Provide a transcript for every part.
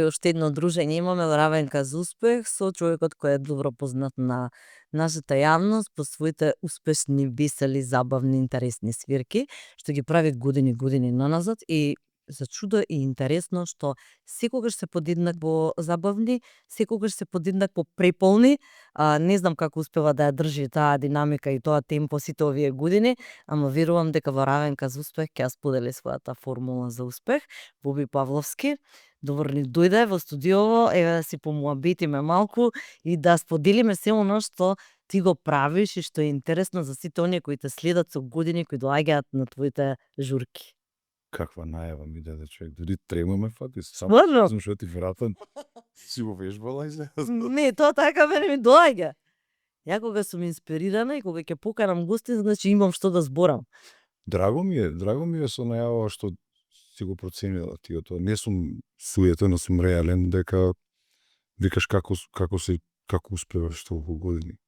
уште едно дружење имаме Равенка за успех со човекот кој е добро познат на нашата јавност по своите успешни, весели, забавни, интересни свирки, што ги прави години наназад и за чудо и интересно што секогаш се подеднакво забавни, секогаш се подеднакво преполни. Не знам како успева да ја држи таа динамика и тоа темпо сите овие години, ама верувам дека во Равенка за успех ќе ја сподели својата формула за успех. Боби Павловски, добро ни дојде во студиово, еве да си помуабетиме малку и да споделиме се оно што ти го правиш и што е интересно за сите оние кои те следат со години, кои доаѓаат на твоите журки. Каква најава ми даде човек, дори тремаме фати, само Стварно? знам што ти веројатно си го вежбала и се. Не, тоа така мене ми доаѓа. Ја кога сум инспирирана и кога ќе поканам гости, значи имам што да зборам. Драго ми е со најава што си го проценила ти тоа. Не сум суетен, сум реален дека викаш како успеваш толку години.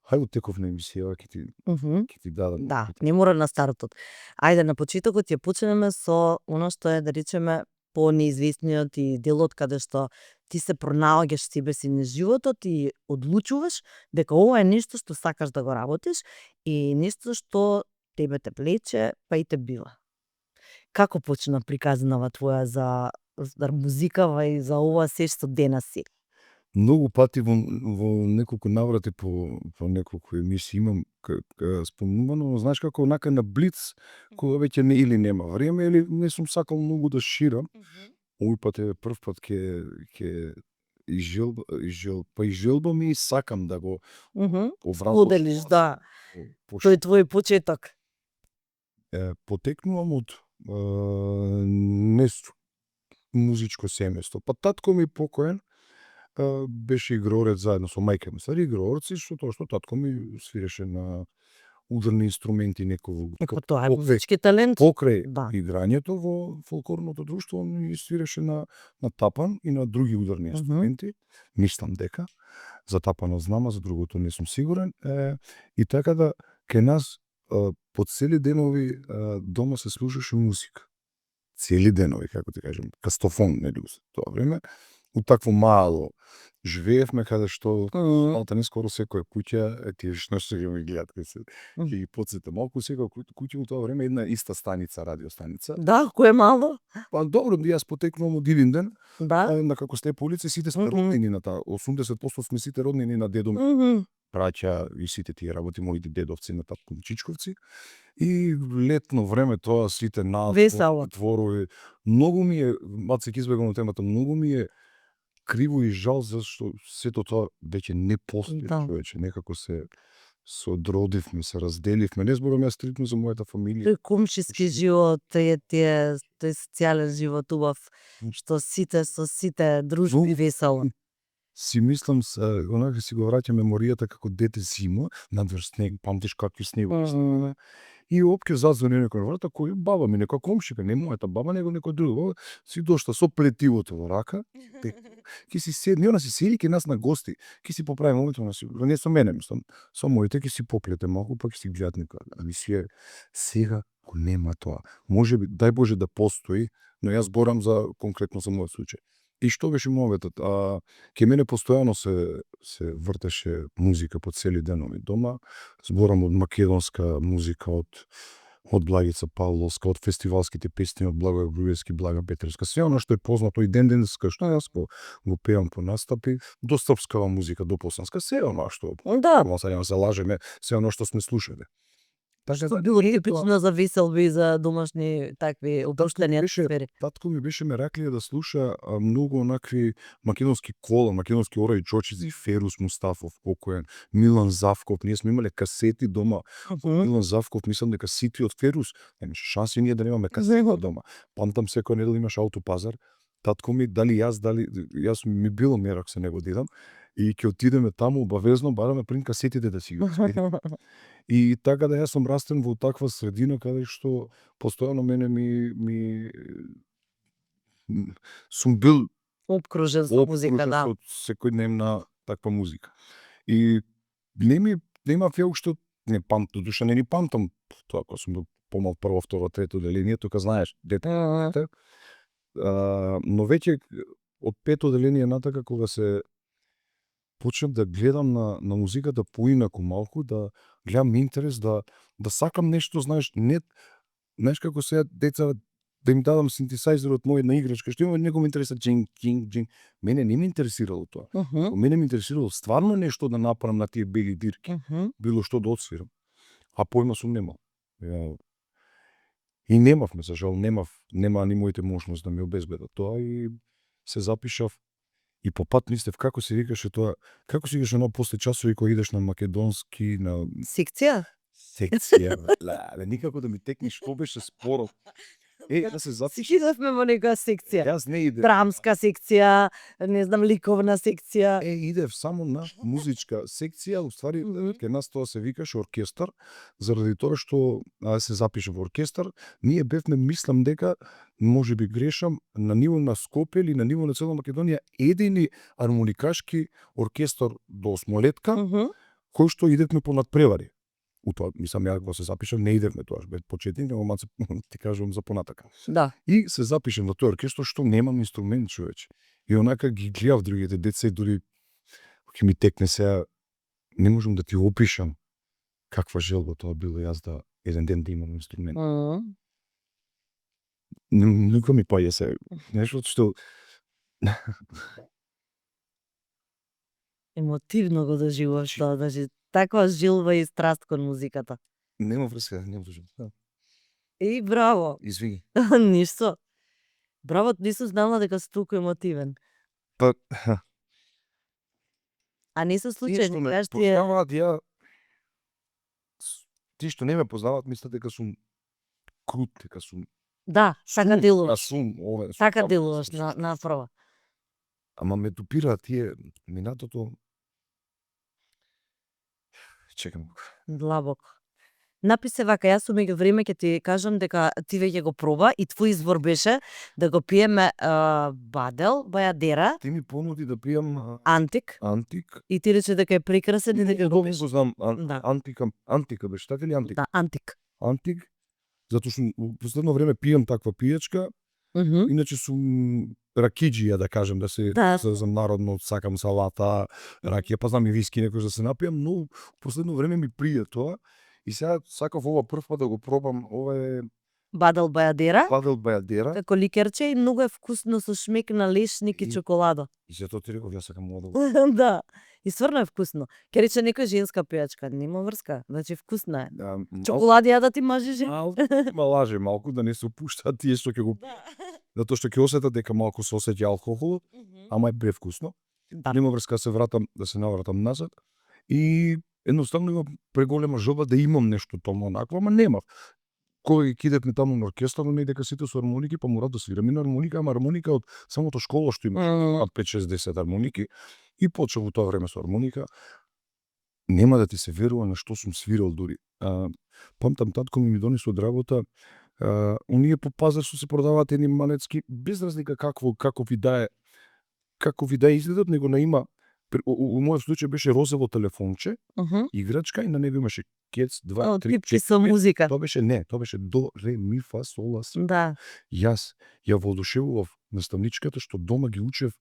Хај од теков на емисија ќе ти дадам. Да, не мора на стартот. Ајде на почетокот ќе почнеме со оно што е, да речеме, по-неизвестниот и делот каде што ти се пронаоѓаш себе си низ животот и одлучуваш дека ова е нешто што сакаш да го работиш и нешто што тебе те влече, па и те бива. Како почна приказнава твоја за музикава и за ова се што денес си? Многу пати во неколку наврати по неколку емисии имам спомнувано, но знаеш како онака на блиц, кога веќе не или нема време или не сум сакал многу да ширам. Овој пат е прв пат ќе изжелбам и сакам да го Споделиш, да. Тој е твој почеток. Потекнувам од не музичко семејство. Па татко ми покоен беше играорец заедно со мајка ми. Стари играорци што татко ми свиреше на ударни инструменти некој. Тоа е музички талент. Покрај Да. играњето во фолклорното друштво ми свиреше на тапан и на други ударни инструменти. Мислам дека за тапанот знам, а за другото не сум сигурен. И така да кај нас по цели денови дома се слушаше музика. Цели денови, како ти кажам, кастофон, нели, тоа време. У такво мало живеевме каде што не скоро секоја куќа, тие што ќе ми гледат и ги потсета малку, секоја куќа у тоа време една иста станица, радиостаница. Да, кој е мало? Па добро, јас потекнувам од Дивинден, Да. на како Слепа улица, сите сме роднини на таа, 80% сме сите роднини на дедо ми. Браќа и сите тие работи, моите дедовци на татко ми Чичковци. И летно време тоа сите Весело. дворови. Многу ми е, маце ќе избегам темата, многу ми е криво и жал зашто сето тоа веќе не постои, човече, некако се одродивме, се разделивме. Не зборам јас стритно за мојата фамилија. Тој комшиски живот, тој социјален живот убав, што сите со сите дружби весело. Си мислам, онака си го враќам меморијата како дете зима, надвор снег, памтиш какви снегови. И опќе зазвони некој на врата, кој баба ми, некоја комшика, не мојата баба, него некој друг. Си дошла со плетивото во рака, ќе си седни, она си седи ке нас на гости, ќе си поправи моментот, не со мене, мислам, со моите ќе си поплете малку, па ќе си гледат некоја. Ами сега го нема тоа. Може би, дај Боже да постои, но јас зборам за конкретно за мојот случај. И што беше моветот? Ке мене постојано се вртеше музика по цели денови дома. Зборам од македонска музика, од Благица Павловска, од фестивалските песни од Благој Груевски, Блага Петревска. Се оно што е познато и ден-денска, што јас го пеам по настапи, до српскава музика, до посанска, се оно што, сега се лажеме, се оно што сме слушале. Што било типично за веселби и за домашни такви опуштени атмосфери. Татко ми беше мераклија да слуша многу онакви македонски кола, македонски Ора и Чочици, Ферус Мустафов, покоен, Милан Завков, ние сме имале касети дома. Милан Завков, мислам дека сите од Ферус, немаше шанси ние да немаме касети дома. Памтам секоја недела имаш аутопазар. Татко ми, јас ми било мерак се него да идам, и ќе отидеме таму обавезно, бараме прин касетите да си ги спериме. И така да јас сум растен во таква средина каде што постојано мене сум бил обкружен со музика, да. со секојдневна таква музика. И нема феј што не памтам, душа не ни памтам тоа кога сум бил помал прво, второ, трето деление, тука знаеш, дете. Но веќе од пето одделение натака кога се почнав да гледам на музиката поинаку малку, да гледам интерес, да сакам нешто, знаеш, не знаеш како сега деца да им дадам синтесајзерот мој на играчка, што има некој ме интереса джинг, джинг, джинг. Мене не ме интересирало тоа. Мене ме интересирало стварно нешто да направам на тие бели дирки. Било што да отсвирам. А појма сум немал. И немавме, за жал, нема ни моите можности да ми обезбедат тоа и се запишав. И по пат мислев како се викаше тоа, како се викаше оно после часови кога идеш на македонски, на Секција? секција, никако да ми текне што беше спорот. Да се запишам. Сите идевме во некоја секција. Јас не идев. Драмска секција, не знам, ликовна секција. Идев само на музичка секција, уствари кај нас тоа се викаше оркестар, заради тоа што се запише во оркестар. Ние бевме, мислам дека, можеби грешам, на ниво на Скопје или на ниво на цела Македонија, едини армоникашки оркестар до осмолетка, кој што идевме по надпревари. Тоа, мислам, ја кога се запишав, не идевме тоа, бе почетник, него маце ти кажувам за понатака. Да. И се запишем во тој оркестар што немам инструмент, човече. И онака ги гледав другите деца и дури ќе ми текне сега, не можам да ти опишам каква желба тоа било јас да еден ден да имам инструмент. Никога ми паѓа се нешто што Емотивно го доживуваш тоа, значи таква жилба и страст кон музиката. нема врска, не можам. И браво. Извини. Ништо. Браво, нисум знала дека си толку емотивен. Па А не се тие случајни, што ме кажеш тие. познаваат, тие што не ме познаваат мислат дека сум крут, дека сум. Да, така делуваш. Сум, ове. Така делуваш на прва. Ама ме допираат тие минатото. Чекам. Длабоко. Написе вака, јас меѓу време ќе ти кажам дека ти веќе го проба и твој избор беше да го пиеме Бадел, Бајадера, Ти ми понуди да пијам Антик, Антик. и ти рече дека е прекрасен и дека го Добро пиеш. го знам. Да. Антика беше, така ли Антик? Да, Антик. Антик. Затоа што во последно време пијам таква пијачка, иначе сум ракиџија, да кажем, да се Да. за народно сакам салата, ракија, па знам и виски некој да се напијам, но во последно време ми прија тоа. И сега сакав ова прв пат да го пробам, ова е Бадел Бајадера, Бадел Бајадера. како ликерче и многу е вкусно со шмек на лешник и И- чоколада. И затоа ти реков, јас сакам ова да го. Да. И стварно е вкусно. Ке рече некоја женска пијачка, нема врска, значи вкусна е. Чоколади ја да ти мажи жен. Ма лаже малку да не се опуштаат тие што ќе го, затоа што ќе осетат дека малку се осеќа алкохол, ама е превкусно. Да. Нема врска да се навратам назад. И едноставно имам преголема желба да имам нешто тоа онакво, ама немав. Кога ги кидевме таму на оркестар, не дека сите со армоники, па мора да свираме на армоника, ама армоника од самото школа што има 5-6-10 армоники, и почнав во тоа време со армоника. Нема да ти се верува на што сум свирал дури. Памтам, татко ми донесо од работа, оние по пазар што се продаваат едни манецки, без разлика каков и да изгледат, него на има, у мојот случај беше розово телефонче, играчка, и на него имаше кец, 2, 3, Типки 4, со музика. Тоа беше до, ре, ми, фа, сол, ла, си. Да. Јас ја воодушевував наставничката што дома ги учев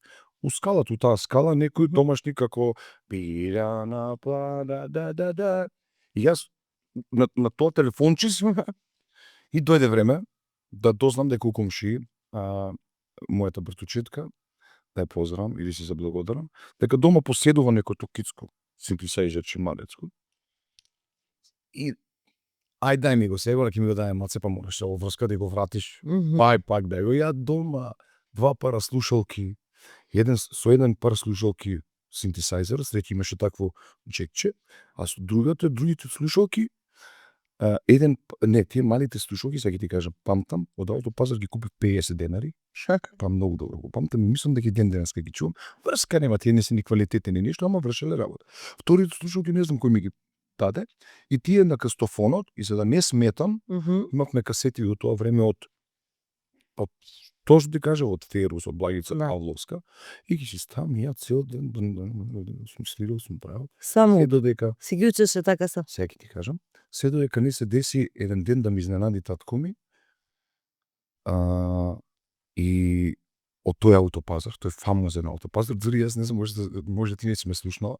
у скалата, у таа скала некои домашни како пирана плана да. И јас на тоа телефонче и дојде време да дознам дека у комши мојата братучетка, да ја поздравам или си заблагодарам, дека дома поседува некој токицко синтесајзерче малецко. И ај дај ми го сега, ќе ми го даде маце, па мораш да го врска да го вратиш. Ај пак да го ја дома 2 пара слушалки, со еден пар слушалки синтесајзер, среќа имаше такво джекче, а со другите слушалки тие малите слушалки, сега ќе ти кажам, памтам, од Автопазар ги купив 50 денари. Па многу добро го памтам и мислам дека ден денеска ги чувам. Врска нема, тие не се ни квалитетни ништо, ама вршеле работа. Вторите слушалки не знам кој ми ги даде, и тие на кастофонот, и за да не сметам, имавме касети во тоа време од тоа што ти кажа, од Ферус, од Благица Павловска, и ги си ставам ја цел ден, сум свирил, сум правил. Само Се додека, си ги учеше така са. сега ќе ти кажам, се додека не се деси еден ден да ми изненади татко ми, и од тој аутопазар, тој фамозен аутопазар, дури јас не знам, може ти не си ме слушнала.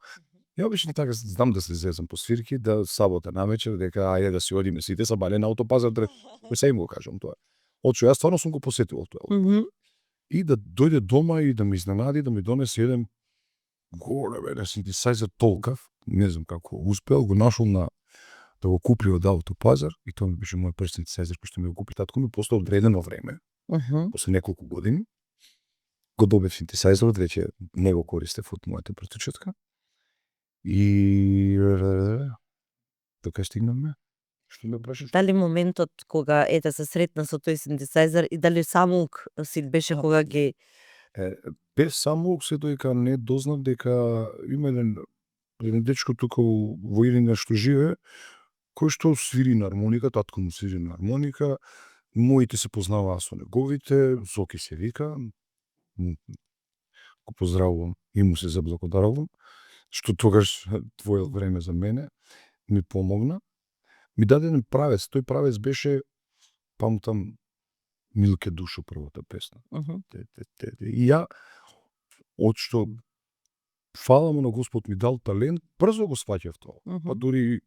Ја обично така знам да се зезам по свирки, да сабота навечер, дека ајде да си одиме сите са бале на аутопазар, се им го кажам тоа. Очо, јас стварно сум го посетил тоа. И да дојде дома и да ме изненади, да ми донесе еден голем синтесајзер толкав, не знам како успел, го нашол да го купи од аутопазар, и тоа ми беше мој прв синтесајзер кој што ми го купи татко ми после одредено време, после неколку години. Го добив синтесајзерот, веќе не го користев од мојата првичетка. И така стигнавме. Што ме прашаш? Дали моментот кога се сретна со тој синтесајзер и дали самук си беше кога ги Без самук се доека не дознав дека има еден дечко тука во Илинден што живее, кој што свири на армоника, татко му свири на армоника, моите се познаваа со неговите, Зоки се вика, го поздравувам и му се заблагодарувам, што тогаш твоел време за мене, ми помогна. Ми даде еден правец, тој правец беше, памтам, Милке Душо првата песна. И ја, од што фала му на Господ ми дал талент, брзо го сваќав тоа. Па дури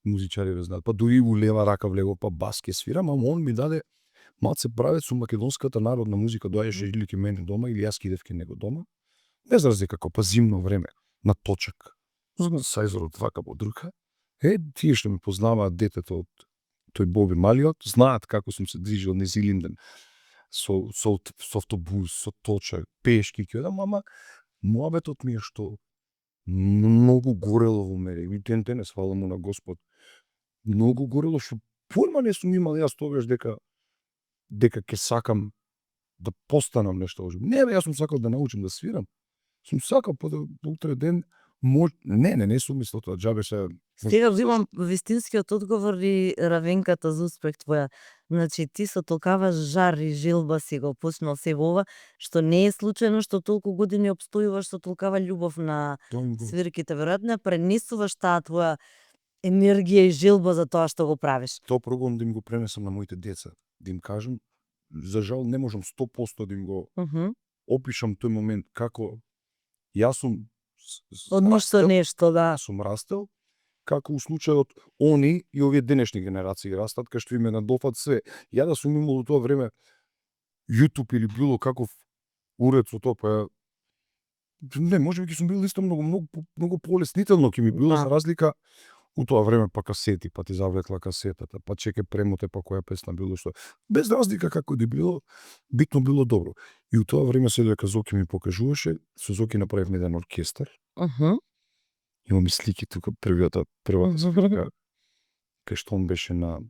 музичари знаат, па дури у лева рака влегов, па бас ке свирам, ама он ми даде малце правец со македонската народна музика, доаѓаше или ке мене дома, или јас кидев ке него дома. Без разлика, како па зимно време, на точак. Сајзорот вака по друга. Тие што ме познаваат детето од тој Боби Малиот, знаат како сум се движил низ Илинден со автобус, со точак, пешки ќе одам, ама муабетот ми е што многу горело во мене. И ден денес, фала му на Господ, многу горело, што појма не сум имал јас тогаш дека ќе сакам да постанам нешто. Не бе, јас сум сакал да научам да свирам. Сум сакал па да утре ден не сум мислел тоа, џабе се. Сега взимам вистинскиот одговор и равенката за успех твоја. Значи ти со толкава жар и жилба си го почнал се во ова, што не е случајно што толку години опстојуваш со толкава љубов на свирките. Веројатно пренесуваш таа твоја енергија и жилба за тоа што го правиш. Тоа пробувам да им го пренесам на моите деца, да им кажам, за жал не можам 100% да им го опишам тој момент како јас сум однош со нешто, да. Сум растел, како у случајот они и овие денешни генерации растат, кај што име надофат све. Ја да сум имал до тоа време YouTube или било каков уред со тоа, па не, можеби ќе сум бил исто многу полеснително ќе ми било, за разлика у тоа време па касети, па ти завлекла касетата, па чеке премоте, па која песна било што. Без разлика како да било, битно било добро. И у тоа време се дека Зоки ми покажуваше, со Зоки направивме еден оркестар. Имам и слики тука, првата слика, кај што он беше на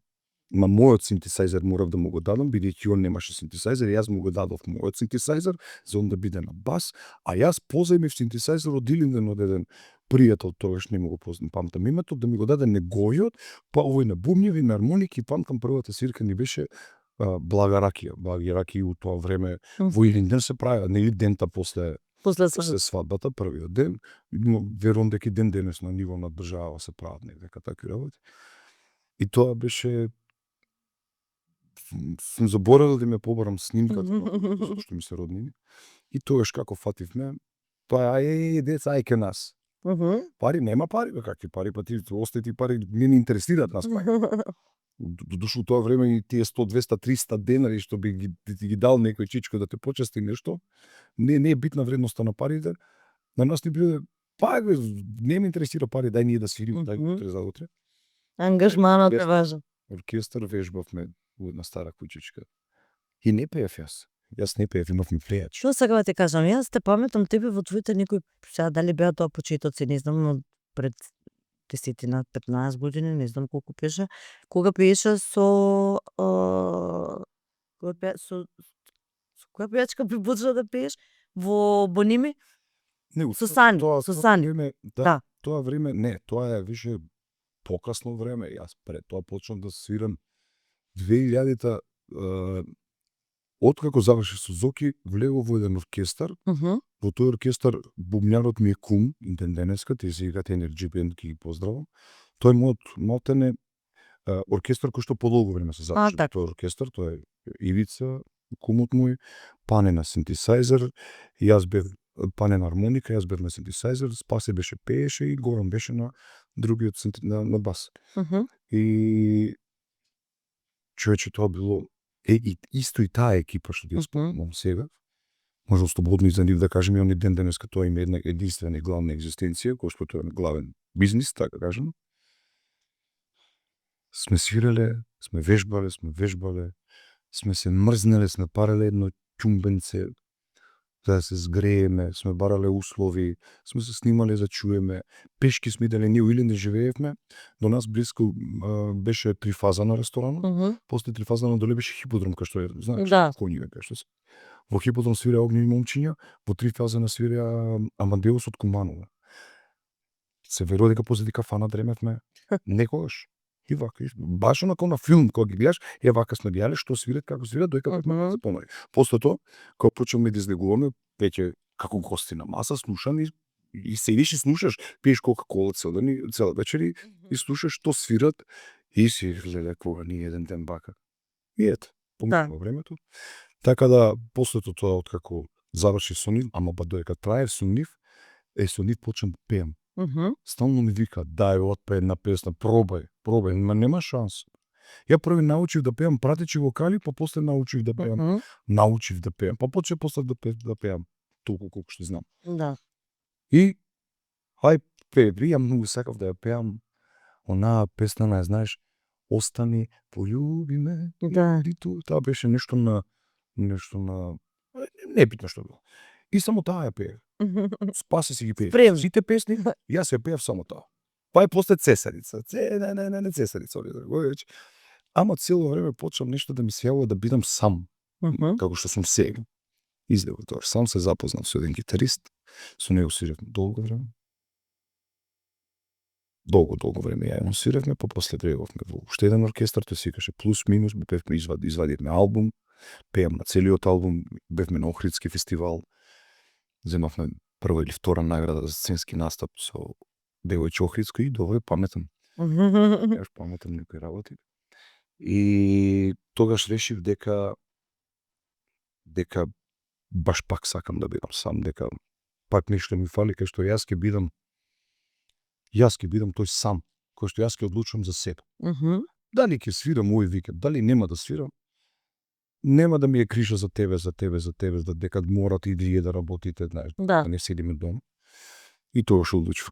мојот синтесајзер морав да му го дадам, бидејќи он немаше синтесајзер, јас му го дадов мојот синтесајзер, за он да биде на бас, а јас позајмив синтесајзер од Илинден од еден пријател, тогаш не му го памтам името, да ми го даде негојот, па овој на бумњеви, на армоники, памтам првата свирка ни беше Блага ракија. Благи ракија у тоа време во Илинден се правеа, нели дента после свадбата, првиот ден, верувам дека ден денес на ниво на држава се прават некака такви работи. И тоа беше, сум заборавил да ме побарам снимката, што ми се роднини. И тогаш како фативме, тоа деца, ај ке нас. Пари, нема пари, какви пари, па ти остајте пари, не ни интересираат нас пари. Дошло тоа време и тие 100, 200, 300 денари што би ги дал некој чичко да те почести нешто, не е битна вредноста на парите. На нас ни биде, не ме интересира пари, дај ние да свириме, дај утре за утре. Ангажманот е важен. Оркестар вежбавме у една стара куќичка. И не пеев јас. Јас не пеев, имав ми прејач. Што сега да ти кажам, јас те паметам тебе во твоите некои, сега дали беа тоа почетоци, не знам, но пред 10-15 години, не знам колку пеше, кога пееше со која пејачка би почна да пееш во Боними? Со Сани, со Сани. Да, тоа време, не, тоа е више покасно време. Јас пред тоа почнав да свирам 2000-та, откако завршив со Зоки, влегов во еден оркестар. Во тој оркестар бубњарот ми е кум, ден денеска, те се играт Energy Band, ги поздравам. Тој мојот малтене оркестар кој што подолго време се заврши. Тој оркестар, тоа е Ивица, кумот мој, Пане на синтесајзер, јас бев Пане на армоника, јас бев на синтесајзер, Спасе беше пееше и Горан беше на другиот на бас. И човече тоа било и исто и таа екипа што ја спомнам сега. Може слободно и за нив да кажем, и они ден денеска тоа има една единствена и главна екзистенција, кој што е главен бизнис, така кажем. Сме свиреле, сме вежбале, сме се мрзнеле, сме парале едно ќумбенце, за да се згрееме, сме барале услови, сме се снимале за чуеме, пешки сме иделе, ние или не живеевме, до нас близко беше трифаза ресторанот, после трифаза доле беше хиподром, кај што е, знаеш, коњиве кај што се. Во хиподром свиреа Огневи момчиња, во трифаза свиреа Амадеус од Куманово. Се верува дека после дека фана дремевме некогаш. И вака, баш онако на филм, кога ги гледаш, вака сме гледале што свират, како свират, доека бевме запомнали. После тоа, кога почнеме да излегуваме, веќе како гости на маса, слушани, и седиш и слушаш, пиеш кока-кола цела вечер и слушаш што свират, и си гледа кога ни еден ден вака. И ето, поминува времето. Така да, после тоа, откако заврши со нив, ама ба доека трае со нив, со нив почнам да пеам. Стално ми вика, дај отпе една песна, пробај, ма нема шанс. Ја први научив да пеам пратечи вокали, па после научив да пеам, па почнав после да пеам толку колку што знам. И ај ја многу сакав да ја пеам онаа песна, не знаеш, Остани, полюби ме. Таа беше нешто на небитно што било. И само таа ја пеев. Спасе си ги пеев. Сите песни, јас ја пеев само таа. Па после Цесарица. Не Цесарица. Ама цело време почнам нешто да ми се јавува да бидам сам. Како што сум сега. Излегов тоа. Сам се запознав со еден гитарист. Со него свиревме долго време. Долго време ја свиревме, па после влеговме во уште еден оркестар, тој се викаше Плюс Минус, бевме извадивме албум, пеам на целиот албум, бевме на Охридски фестивал. Земавме прва или втора награда за сценски настап со Девојче Охридско и довој паметен. Јаш паметен некои работи. И тогаш решив дека баш пак сакам да бидам сам, дека пак нешто ми фали, кај што јас ќе бидам тој сам, кој што јас ќе одлучувам за себе. Дали ќе свирам овој викенд, дали нема да свирам, нема да ми е крижа за тебе, дека морате и вие да работите, знаеш, да не седиме дома. И тогаш одлучив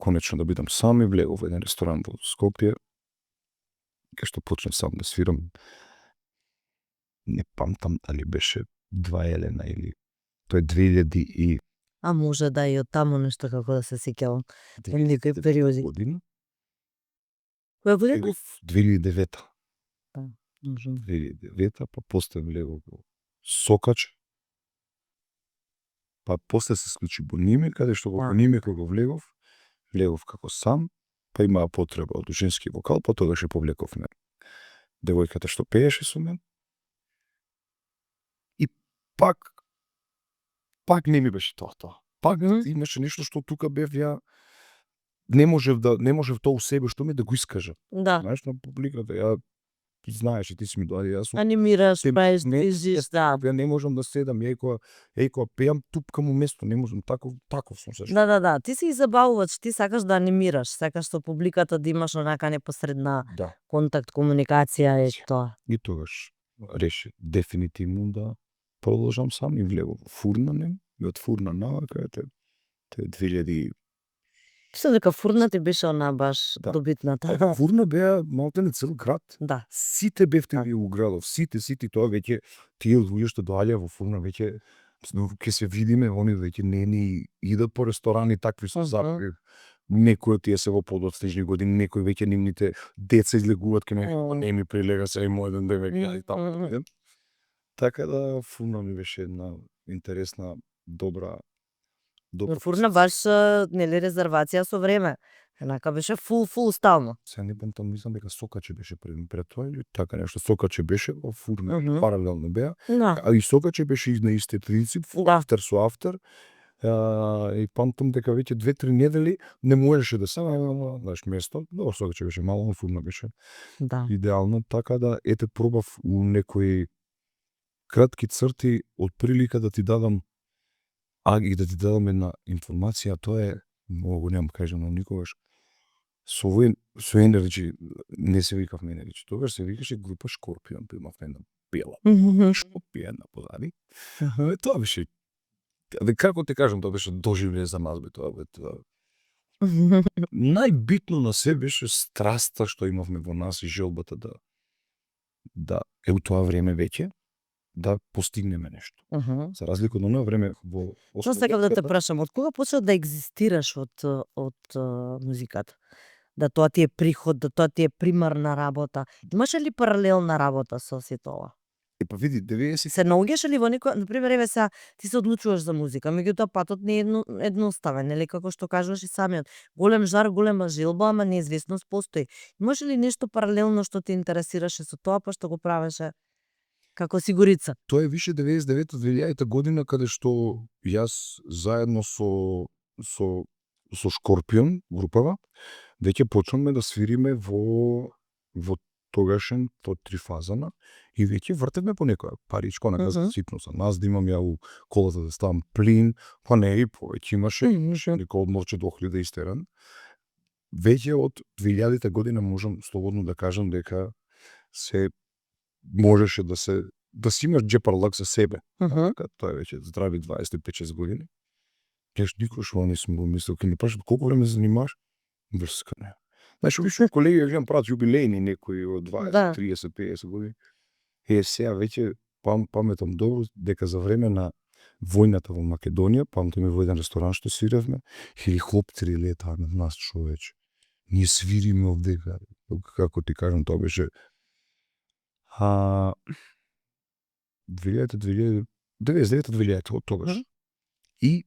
конечно да бидам сам и влегов во еден ресторан во Скопје, кај што почнав сам да свирам. Не памтам дали беше 2 Елена или тоа е 2000 и... А може да и од таму нешто како да се сеќавам. Некои периоди. Година? Која година? 2009. 2009, па после влегов во Сокач. Па после се случи Бониме, каде што во Бониме кога влегов како сам, па имаа потреба од женски вокал, па тогаш ја повлековме девојката што пееше со мен. И пак не ми беше тоа. Пак имаше нешто што тука бев ја не можев тоа у себе што ми да го искажа. Знаеш, на публиката ја знаеш и ти си ми доаѓа, јас анимираш, правиш, движиш, ја не можам да седам, кога пеам тупкам у место, не можам, таков сум се. Да, ти си забавувач, ти сакаш да анимираш, сакаш со публиката да имаш онака непосредна контакт, комуникација и тоа. И тогаш реши дефинитивно да продолжам сам и влегов во Фурна, и од Фурна навака, те 2000. Мислам дека Фурна ти беше она баш добитната. Фурна беа малтене цел град. Да. Сите бевте ви у градов, сите тоа веќе тие луѓе што доаѓаа во Фурна веќе ќе се видиме, они веќе не идат по ресторани такви со запрег. Некои од тие се во подоцнежни години, некои веќе нивните деца излегуваат кај мене, не ми прилега се и мој еден ден веќе и таму. Така да Фурна ми беше една интересна, добра. Фурна баш нели резервација со време. Енака беше фул стално. Се не памтам, мислам дека Сокаче беше пред тоа или така нешто. Сокаче беше во Фурна, паралелно беа. А и Сокаче беше на истиот принцип, автер со автер. И памтам дека веќе 2-3 недели не можеше да се знаеш место. Добро, Сокаче беше мало, Фурна беше идеално, така да ете пробав у некои кратки црти од прилика да ти дадам и да ти дадам една информација, тоа е многу нема кажано никогаш. Со Енерџи не се викавме Енерџи, тогаш се викаше група Шкорпион, имавме една бела Шкорпион позади. Тоа беше, како ти кажам, тоа беше доживле за нас, тоа. Најбитно на се беше страста што имавме во нас и желбата да е у тоа време веќе да постигнеме нешто. За разлика од оноа време во Што сакам да те прашам, од кога почна да екзистираш од музиката? Да тоа ти е приход, да тоа ти е примарна работа. Имаше ли паралелна работа со сето ова? Па види, 90 Се наоѓаш ли во некој, на пример, еве сега ти се одлучуваш за музика, меѓутоа патот не е едноставен, нели, како што кажуваш и самиот. Голем жар, голема желба, ама неизвестност постои. Имаше ли нешто паралелно што те интересираше со тоа, па што го правеше како сигурица? Тоа е више 99-2000 година, каде што јас заедно со Шкорпион групава веќе почнавме да свириме во тогашен Трифазана и веќе вртевме по некоја паричка, онака ситно за нас, да имам ја у колата да ставам плин, па не и повеќе имаше некој одморче дохли да истеран. Веќе од 2000 година можам слободно да кажам дека се можеше да си имаш джепарлак за себе. Тоа е веќе здрави 25-6 години. Јас никош ова не сум го мислил, ке ми прашат колку време се занимаваш? Врска не. Знаеш, више колеги ја гледам прават јубилејни некои од 20, 30, 50 години. Сега веќе паметам добро дека за време на војната во Македонија, памтиме во еден ресторан што свиревме, хеликоптери летаа над нас, човече. Ние свириме овдека, како ти кажам, тоа беше 99-2000 од тогаш. И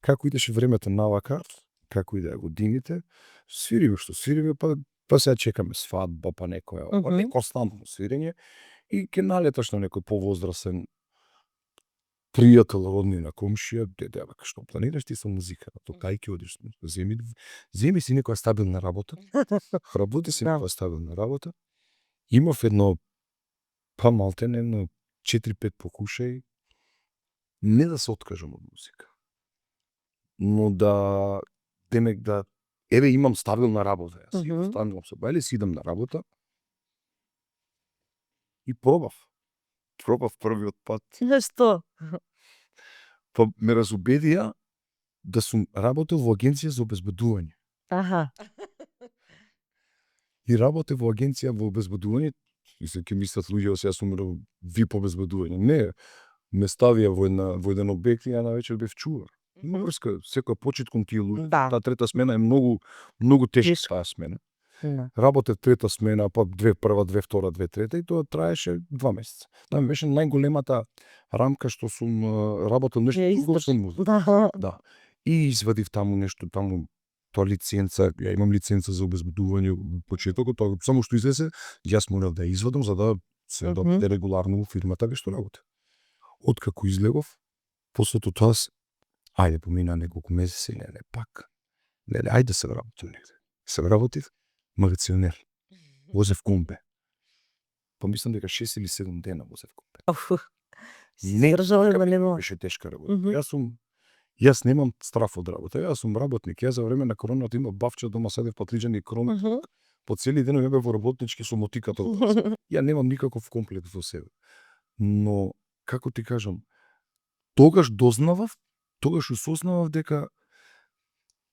како идеше времето навака, како идеа годините, свириме што свириме, па сега чекаме свадба, па некоја, константно свирење и ќе налеташ на некој повозрасен пријател, роднина, комшија, бека што планираш ти со музика, кај ќе одиш, земи си некоја стабилна работа, работи си некоја стабилна работа. Имав едно, па малтене, едно 4-5 покушаи, не да се откажам од музика, но демек еве имам стабилна работа, јас станувам со бајле, си идам на работа и пробав првиот пат. Што? Па ме разубедија да сум работел во агенција за обезбедување. И работев во агенција во обезбедување, и се ќе мислат луѓе сега сум ВИП обезбедување. Не, ме ставија во еден објект и ја навечер бев чувар. Има врска, секоја почит кон тие луѓе. Таа трета смена е многу тешка таа смена. Работев трета смена, па прва, две втора, две трета и тоа траеше 2 месеца. Тоа ми беше најголемата рамка што сум работел нешто друго со музика. Да. И извадив таму нешто, тоа лиценца, ја имам лиценца за обезбедување во почетокот, тоа само што излезе, јас морав да ја извадам за да се дојде регуларно во фирмата кај што работев. Откако излегов, после тоа ајде помина неколку месеци, не пак. Ајде да се вработим негде. Се вработив магиционер. Возев комбе. Па мислам дека 6 или 7 дена возев комбе. Не беше тешка работа. Јас немам страф од работа. Јас сум работник. Јас за време на короната имав бавче дома, седев патлиџани крон. По цели ден бев во работнички со мотиката. Ја немам никаков комплекс во себе. Но како ти кажам, тогаш дознавав, тогаш осознавав дека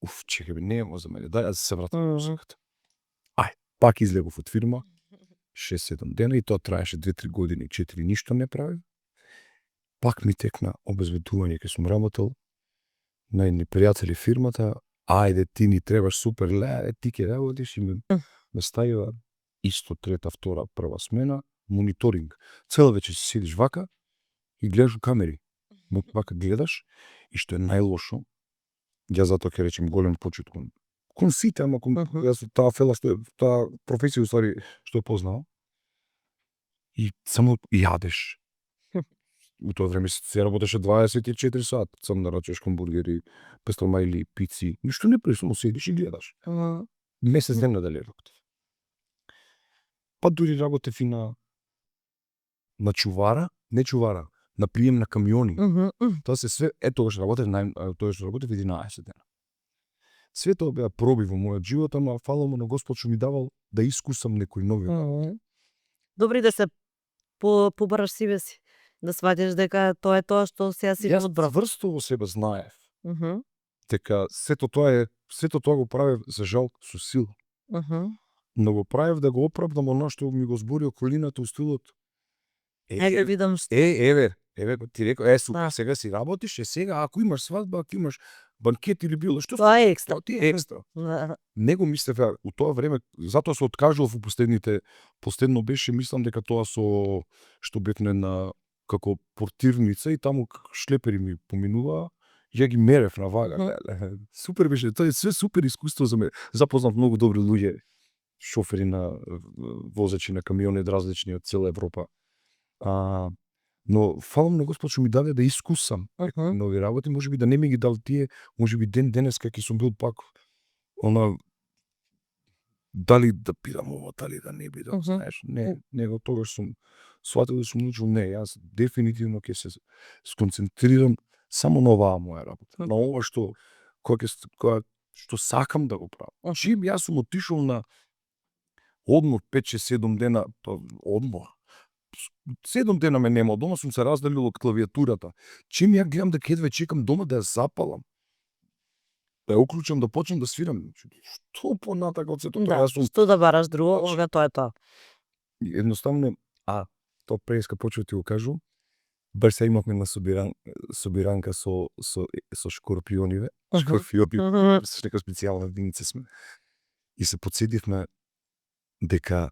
чекај, не е за мене. Дај се вратам на музиката. Пак излегов од фирма, 6-7 дена и тоа траеше 2-3 години, 4 ништо не прави. Пак ми текна обезбедување кај сум работел. На едни пријатели фирмата, ајде ти ни требаш супер, ти ќе работиш и ме ставија исто трета, втора, прва смена, мониторинг. Цела вечер си седиш вака и гледаш камери. Вака гледаш и што е најлошо, ја затоа ќе речем голем почит кон сите, ама кон јас таа фела што таа професија уствари што е познава. И само јадеш. У тоа време се работеше 24 сат, сам нарачуваш хамбургери, пестромајли, пици, ништо не правиш, само седиш и гледаш. Месец дена дали работев. Па дури работев и на чувара не чувара, на прием на камиони. Мгм. Тоа се све, тогаш работев тоа што работев 11 дена. Све тоа беа проби во мојот живот, ама фала му на Господ што ми давал да искусам некои нови. Добри да се побараш себе си, да сватиш дека тоа е тоа што сега си Јас одбрав. цврсто во себе знаев Мгм. дека сето тоа го правев за жал со сила. Мгм. Но го правев да го оправдам оно што ми го збори околината у стилот. Еј видам што. Еве, ти рекол, супер, Да. сега си работиш, сега ако имаш свадба, ако имаш банкет или било што, Тоа е екстра. тоа ти е екстра. Да. Не го мислев у тоа време, затоа се откажував у последно беше, мислам дека тоа со што бевме на како портирница и таму шлепери ми поминуваа, ја ги мерев на вага. Супер беше, тоа е све супер искуство за мене. Запознав многу добри луѓе, шофери на возачи на камиони од различни од цела Европа. Но фалам на Господ што ми даде да искусам нови работи, можеби да не ми ги дал тие, можеби ден денеска ќе сум бил пак дали да бидам ова, дали да не бидам, знаеш, не го тогаш сум сватил да сум научил, не, јас дефинитивно ќе се сконцентрирам само на оваа моја работа, на ова што што сакам да го правам. Чим јас сум отишол на одмор 5-6-7 дена, одмор. 7 дена ме нема дома, сум се разделил од клавиатурата. Чим ја гледам дека едва чекам дома да ја запалам, да ја уклучам, да почнам да свирам. Што понатака од сето тоа? Да, што да бараш друго, ога тоа е тоа. Едноставно, тоа преска почнав ти го кажу, баш се имавме на собиранка со шкорпиониве, шкорпиони, со нека специјална единица сме. И се подсетивме дека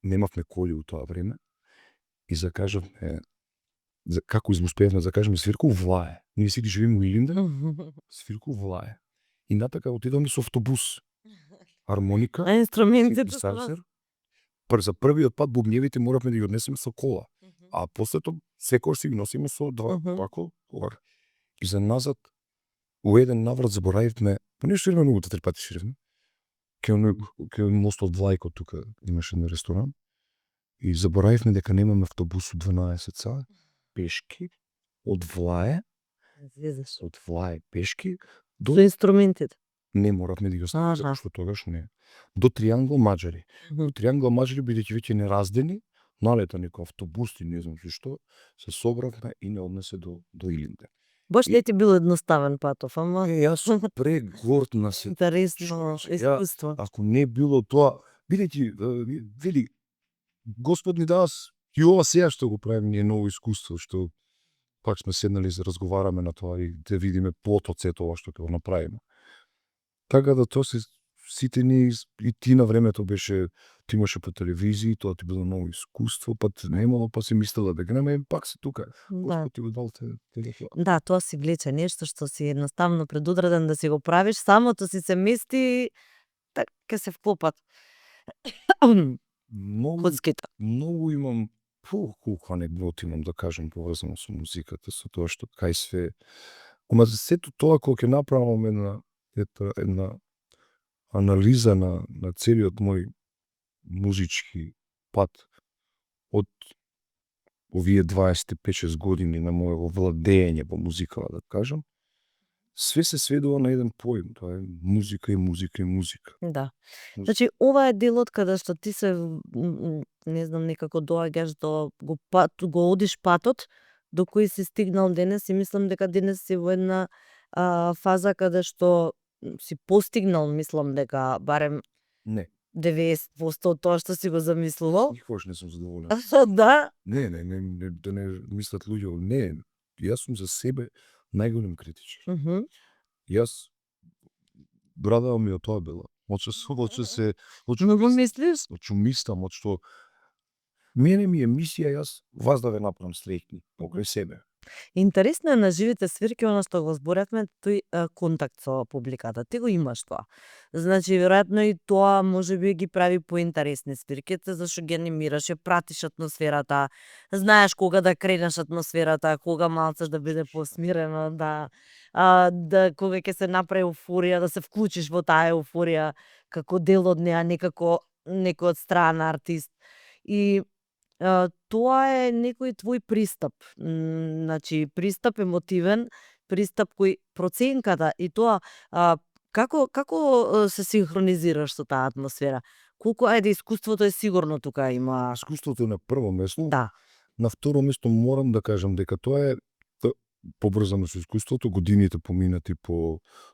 немавме коли у тоа време и закажавме, како успеевме да закажеме свирка у Влае. Ние сите живееме у Илинден, свирка у Влае. И натака отидовме со автобус. Хармоника, А инструментите синтезатор. За првиот пат бубњевите моравме да ги однесеме со кола. А после тоа секој си ги носиме со два пако. И за назад, у еден наврат заборавивме, па не ширеме многу, 3 пати ширеме. Кај мостот Влајко тука имаше еден ресторан. И заборавивме дека немаме автобус у 12 саат, пешки, од Влае пешки, до инструментите. Не моравме да ги оставиме, затоа што тогаш не. До Триангл Маџари. До Триангл Маџари, бидејќи веќе нераздени, налета некој автобус и не знам што, се собравме и не однесе до Илинден. Баш не ти бил едноставен патов, ама... Јас сум прегорд на се. Интересно искуство. Ако не било тоа, бидејќи, вели, Господ ни дава и ова сега што го правим ние ново искуство, што пак сме седнали да разговараме на тоа и да видиме плотот сето ова што ќе го направиме. Така да тоа се сите ни и ти на времето беше, ти имаше по телевизии, тоа ти било ново искуство, па немало, па си мислела дека нема, пак се тука. Господ ти го дал телефон. Да, тоа си влече нешто што си едноставно предудреден да си го правиш, самото си се мести, така се вклопат. Многу имам, колку анекдоти имам да кажам поврзано со музиката, со тоа што кај све. Ама за сето тоа кога ќе направам една анализа на целиот мој музички пат од овие 25-6 години на моето владење по музикава, да кажам, све се сведува на еден поим, тоа е музика и музика и музика. Да. Значи, ова е делот каде што ти се, не знам, некако доаѓаш до го одиш патот до кој си стигнал денес и мислам дека денес си во една фаза каде што си постигнал, мислам дека барем не 90% од тоа што си го замислувал. Никогаш не сум задоволен. Да? Не, да не мислат луѓе, не, јас сум за себе најголем критичар. Јас брадава ми од тоа била. Не го мислиш? Очу мислам, од што мене ми е мисија, јас вас да ве направам среќни покрај себе. Интересно е на живите свирки, она што го зборевме, тој контакт со публиката. Ти го имаш тоа. Значи, веројатно и тоа можеби ги прави поинтересни свирките, зашто ги анимираш, ја пратиш атмосферата, знаеш кога да кренеш атмосферата, кога малце да биде посмирено, да кога ќе се направи еуфорија, да се вклучиш во таа еуфорија како дел од неа, некако некој од страна артист. И тоа е некој твој пристап. Значи, пристап емотивен, пристап кој проценката и тоа како се синхронизираш со таа атмосфера? Колку искуството е сигурно тука има. Искуството е на прво место. Да. На второ место морам да кажам дека тоа е побрзано со искуството, годините поминати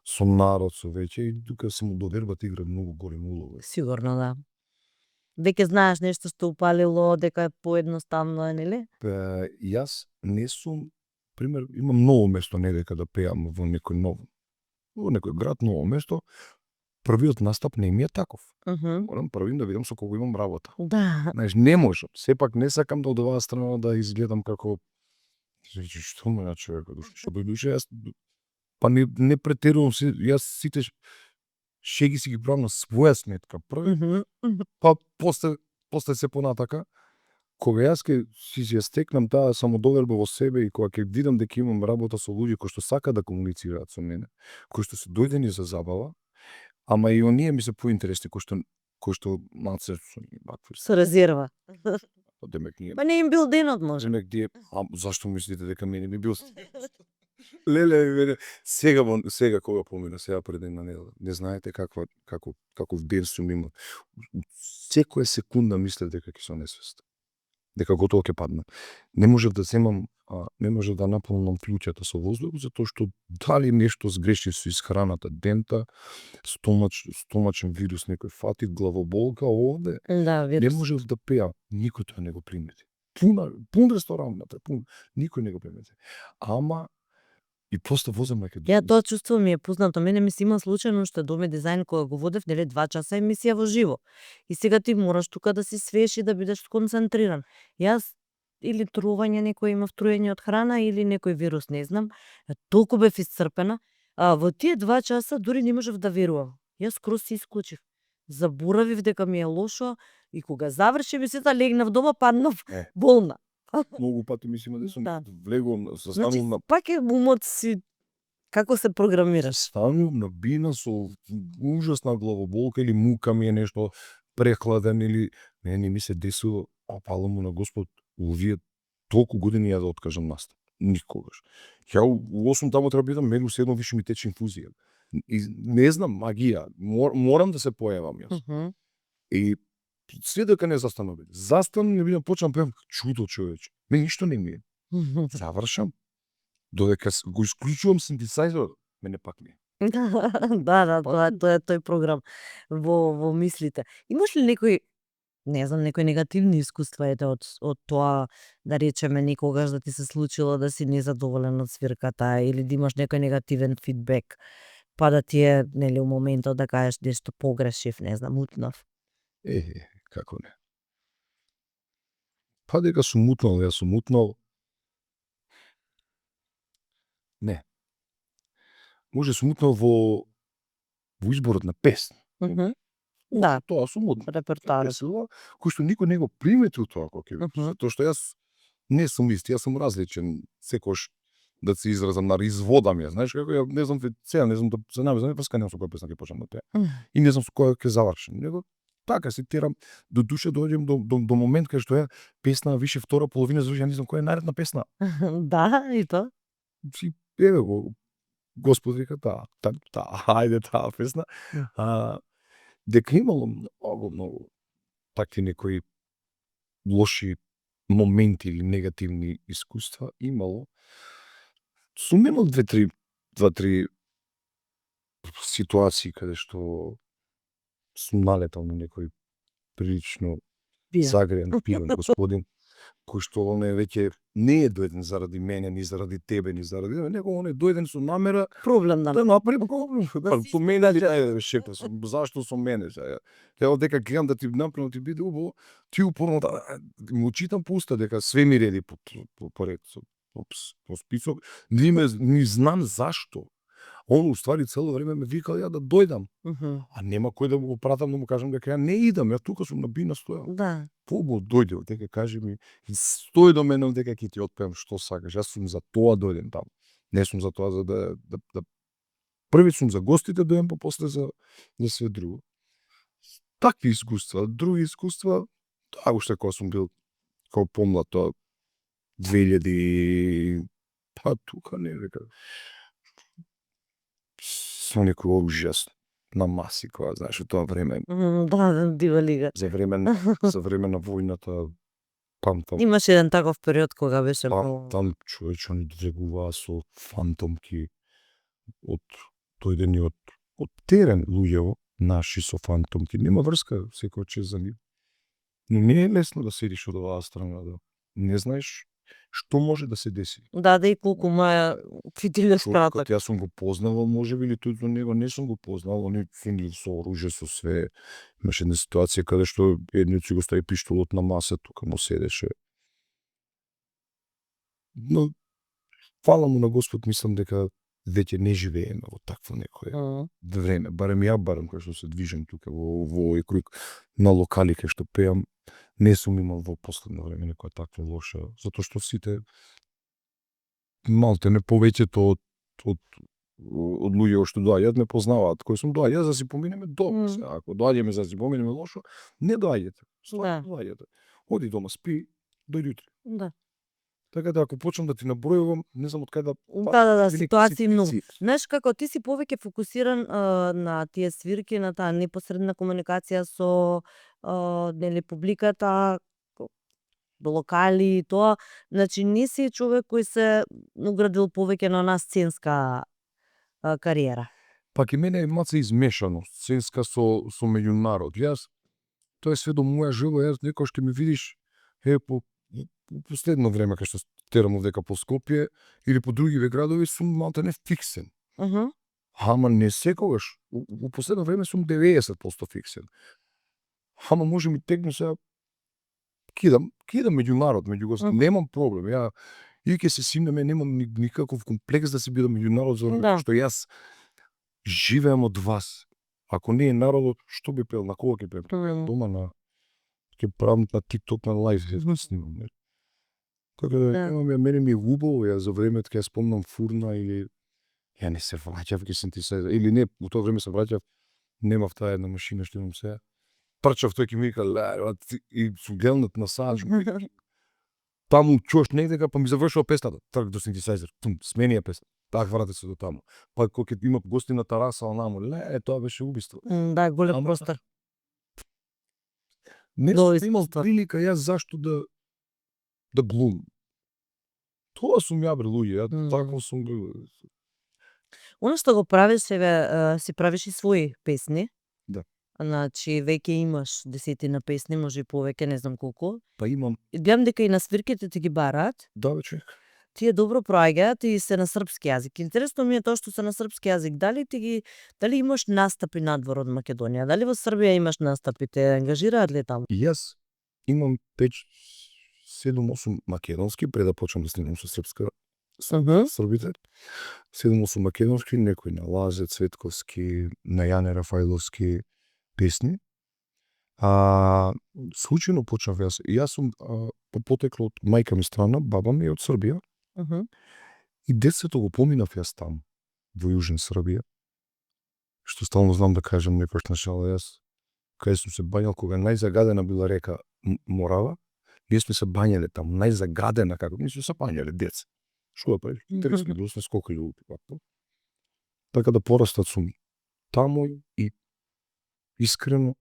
со народ, со веќе и тука самодовербата игра многу голема улога. Сигурно да. Веќе знаеш нешто што упалило, дека е поедноставно, нели? Јас не сум, пример, имам ново место не дека да пеам во некој град, ново место. Првиот настап не ми е таков. Морам првим да видам со кого имам работа. Да. Знаеш, не можам. Сепак не сакам да од оваа страна да изгледам како што му на човекот, што би душе, јас па не претерувам се, јас сите шеги си ги правам на своја сметка. Први, па после се понатака, кога јас ќе си ја стекнам таа самодоверба во себе и кога ќе видам дека имам работа со луѓе кои што сакаат да комуницираат со мене, кои што се дојдени за забава, ама и оние ми се поинтересни кои што малце со вакви. Со резерва. Демек ние. Па не им бил денот може. Демек тие, зашто мислите дека мене ми бил? Леле, сега кога помина, сега пред една недела. Не знаете каков ден сум имал. Секоја секунда мислев дека ќе сум несвест. Дека готово ќе падна. Не можев да земам, не можев да наполнам плуќата со воздух, затоа што дали нешто сгрешив со исхраната дента, стомачен вирус некој фатит, главоболка овде. Да, Не вирус. можев да пеам, никој тоа не го примети. Пун ресторан, никој не го примети. Ама и просто возам на Ја тоа чувство ми е познато. Мене ми се има случајно што доме дизајн кога го водев, нели 2 часа емисија во живо. И сега ти мораш тука да си свеш и да бидеш концентриран. Јас или трување некој имав труење од храна или некој вирус, не знам. Толку бев исцрпена. Во тие 2 часа дури не можев да верувам. Јас скроз се исклучив. Заборавив дека ми е лошо и кога заврши емисијата легнав дома, паднав болна. Многу пати мислиме да сум Да. влегувам, Значи, застанувам на пак е умот си како се програмираш. станувам на бина со ужасна главоболка или мука ми е нешто прехладен или не ми се десува, палам му на Господ, овие толку години ја да откажам настап. Никогаш. Ја у 8 таму треба бидам, мене уседно више ми тече инфузија. И не знам, магија, морам да се појавам јас. И све дека не застанам. Застанам, не бидам, почнам пеам чудо човече. Мене ништо не ми е. Завршам. Додека го исклучувам синтезајзерот, мене пак не. Да, тоа е тој програм во мислите. Имаш ли некој, не знам, некои негативни искуства од тоа, да речеме, некогаш да ти се случило да си незадоволен од свирката или да имаш некој негативен фидбек, па да ти е, нели, у моментот да кажеш нешто погрешив, не знам, утнав. Како не. Па дека сум утнал, јас сум утнал. Не. Може сум утнал во изборот на песни. Да, Тоа сум утнал. репертоарот. Песува, кој што никој не го приметил тоа кој ќе Мгм. затоа што јас не сум ист, јас сум различен, секош да се изразам, изводам ја, знаеш како, ја не знам сега, не знам да се навезам, паска немам со која песна ќе почнам да пеам. И не знам со која ќе завршам, него така се терам, до душа доаѓам до момент кај што ја песна више втора половина заврши, ја не знам која е наредна песна. Да, и тоа. Си еве го Господ вика таа, ајде таа песна. Дека имало многу такви некои лоши моменти или негативни искуства, имало. Сум имал два-три ситуации каде што сум налетал на некој прилично загреен пијан господин, кој што он е веќе не е дојден заради мене, ни заради тебе, ни заради него, он е дојден со намера Проблем да направи со мене, шепа, зашто со мене сега. Ја дека гледам да ти направам ти биде убаво, ти упорно да му читам по уста дека све ми реди по ред по список, ни знам зашто. Он уствари цело време ме викал ја да дојдам. А нема кој да го пратам да му кажам дека ја не идам, ја тука сум на бина стојам. Да. Побо дојде, дека кажи ми, стој до мене дека ќе ти отпеам што сакаш. Јас сум за тоа дојден таму. Не сум за тоа за да први сум за гостите дојдем, па после за све друго. Такви искуства, други искуства, уште кога сум бил као помлад, тоа 2000, па тука не века, со некој ужас на маси, која, знаеш, во тоа време, Да, дива лига. за време на војната, памтам, Имаше еден таков период кога беше многу. там човече они дрегуваа со фантомки од дојдени од терен луѓево, наши со фантомки. Нема врска секој чест за нив. Но не е лесно да седиш од оваа страна, да не знаеш што може да се деси. Да, и колку маја фитиле Човекот, скратак. јас сум го познавал, можеби, или тој до него не сум го познавал, они финли со оружје, со све. Имаше една ситуација каде што едниот си го стави пиштолот на маса, тука му седеше. Но, фала му на Господ, мислам дека веќе не живееме во такво некое време. Барем кај што се движам тука во овој круг на локали кај што пеам, не сум имал во последно време некоја таква лоша, затоа што сите малте не повеќето од луѓе што доаѓаат ме познаваат кој сум, доаѓаат за да си поминеме добро. Ако доаѓаме за да си поминеме лошо, не доаѓате. Да. Доаѓате. Оди дома, спи, дојди утре. Да. Така да ако почнам да ти набројувам, не знам од кај да Да, велики ситуации многу. ситуации. Знаеш како ти си повеќе фокусиран на тие свирки, на таа непосредна комуникација со нели публиката, локали и тоа, значи не си човек кој се уградил повеќе на она сценска кариера. Пак и мене е маца измешано, сценска со меѓународ. Јас, тоа е све до моја жива, јас некој што ми видиш, по последно време кај што терам овдека по Скопје или по другиве градови сум малтене фиксен. Ама не секогаш. Во последно време сум 90% фиксен. Ама може ми текне сега кидам меѓународ, меѓу гости, немам проблем. Ја и ќе се симнеме, немам никаков комплекс да се бидам меѓународ, за што јас живеам од вас. Ако не е народот, што би пел, на кого ќе пеам? Дома на ќе правам на TikTok на лайв, снимам. Така да немам, мене ми е убаво, ја за времето ќе спомнам Фурна или ја не се враќав ке синтесајзер, или не, во тоа време се враќав, немав таа една машина што имам сега. Трчав, тој ќе ми вика, и сум гледнат на сад, таму чуеш негде, па ми завршува песната, трк до синтесајзер, смени ја песна, так врате се до таму. Па кога ќе има гости на тераса, онаму, тоа беше убиство. Да, голем простор. Не сум имал прилика јас зашто да глумам. Тоа сум ја, бре, луѓе, ја таков сум. Оно што го правиш, еве, си правиш и своји песни. Да. Значи, веќе имаш десетина песни, може и повеќе, не знам колку. Па имам. Гледам дека и на свирките ти ги бараат. Да, бе, човек. Тие добро проаѓаат и се на српски јазик. Интересно ми е тоа што се на српски јазик. Дали имаш настапи надвор од Македонија? Дали во Србија имаш настапи? Те ангажираат ли таму? Јас имам 7-8 македонски пред да почнам да снимам со српска србите. 7-8 македонски, некои на Лазе Цветковски, на Јане Рафајловски песни. Случајно почнав јас. Јас сум по потекло од мајка ми страна, баба ми е од Србија. И детството го поминав јас таму, во Јужна Србија. Што стално знам да кажам некојаш на шала јас, каде сум се бањал кога најзагадена била река Морава. Ние сме се бањале таму, најзагадена како, ние сме се бањале деца. Што да правиш? Интересно, било сме скокали лупи. Така да порастат сум таму и искрено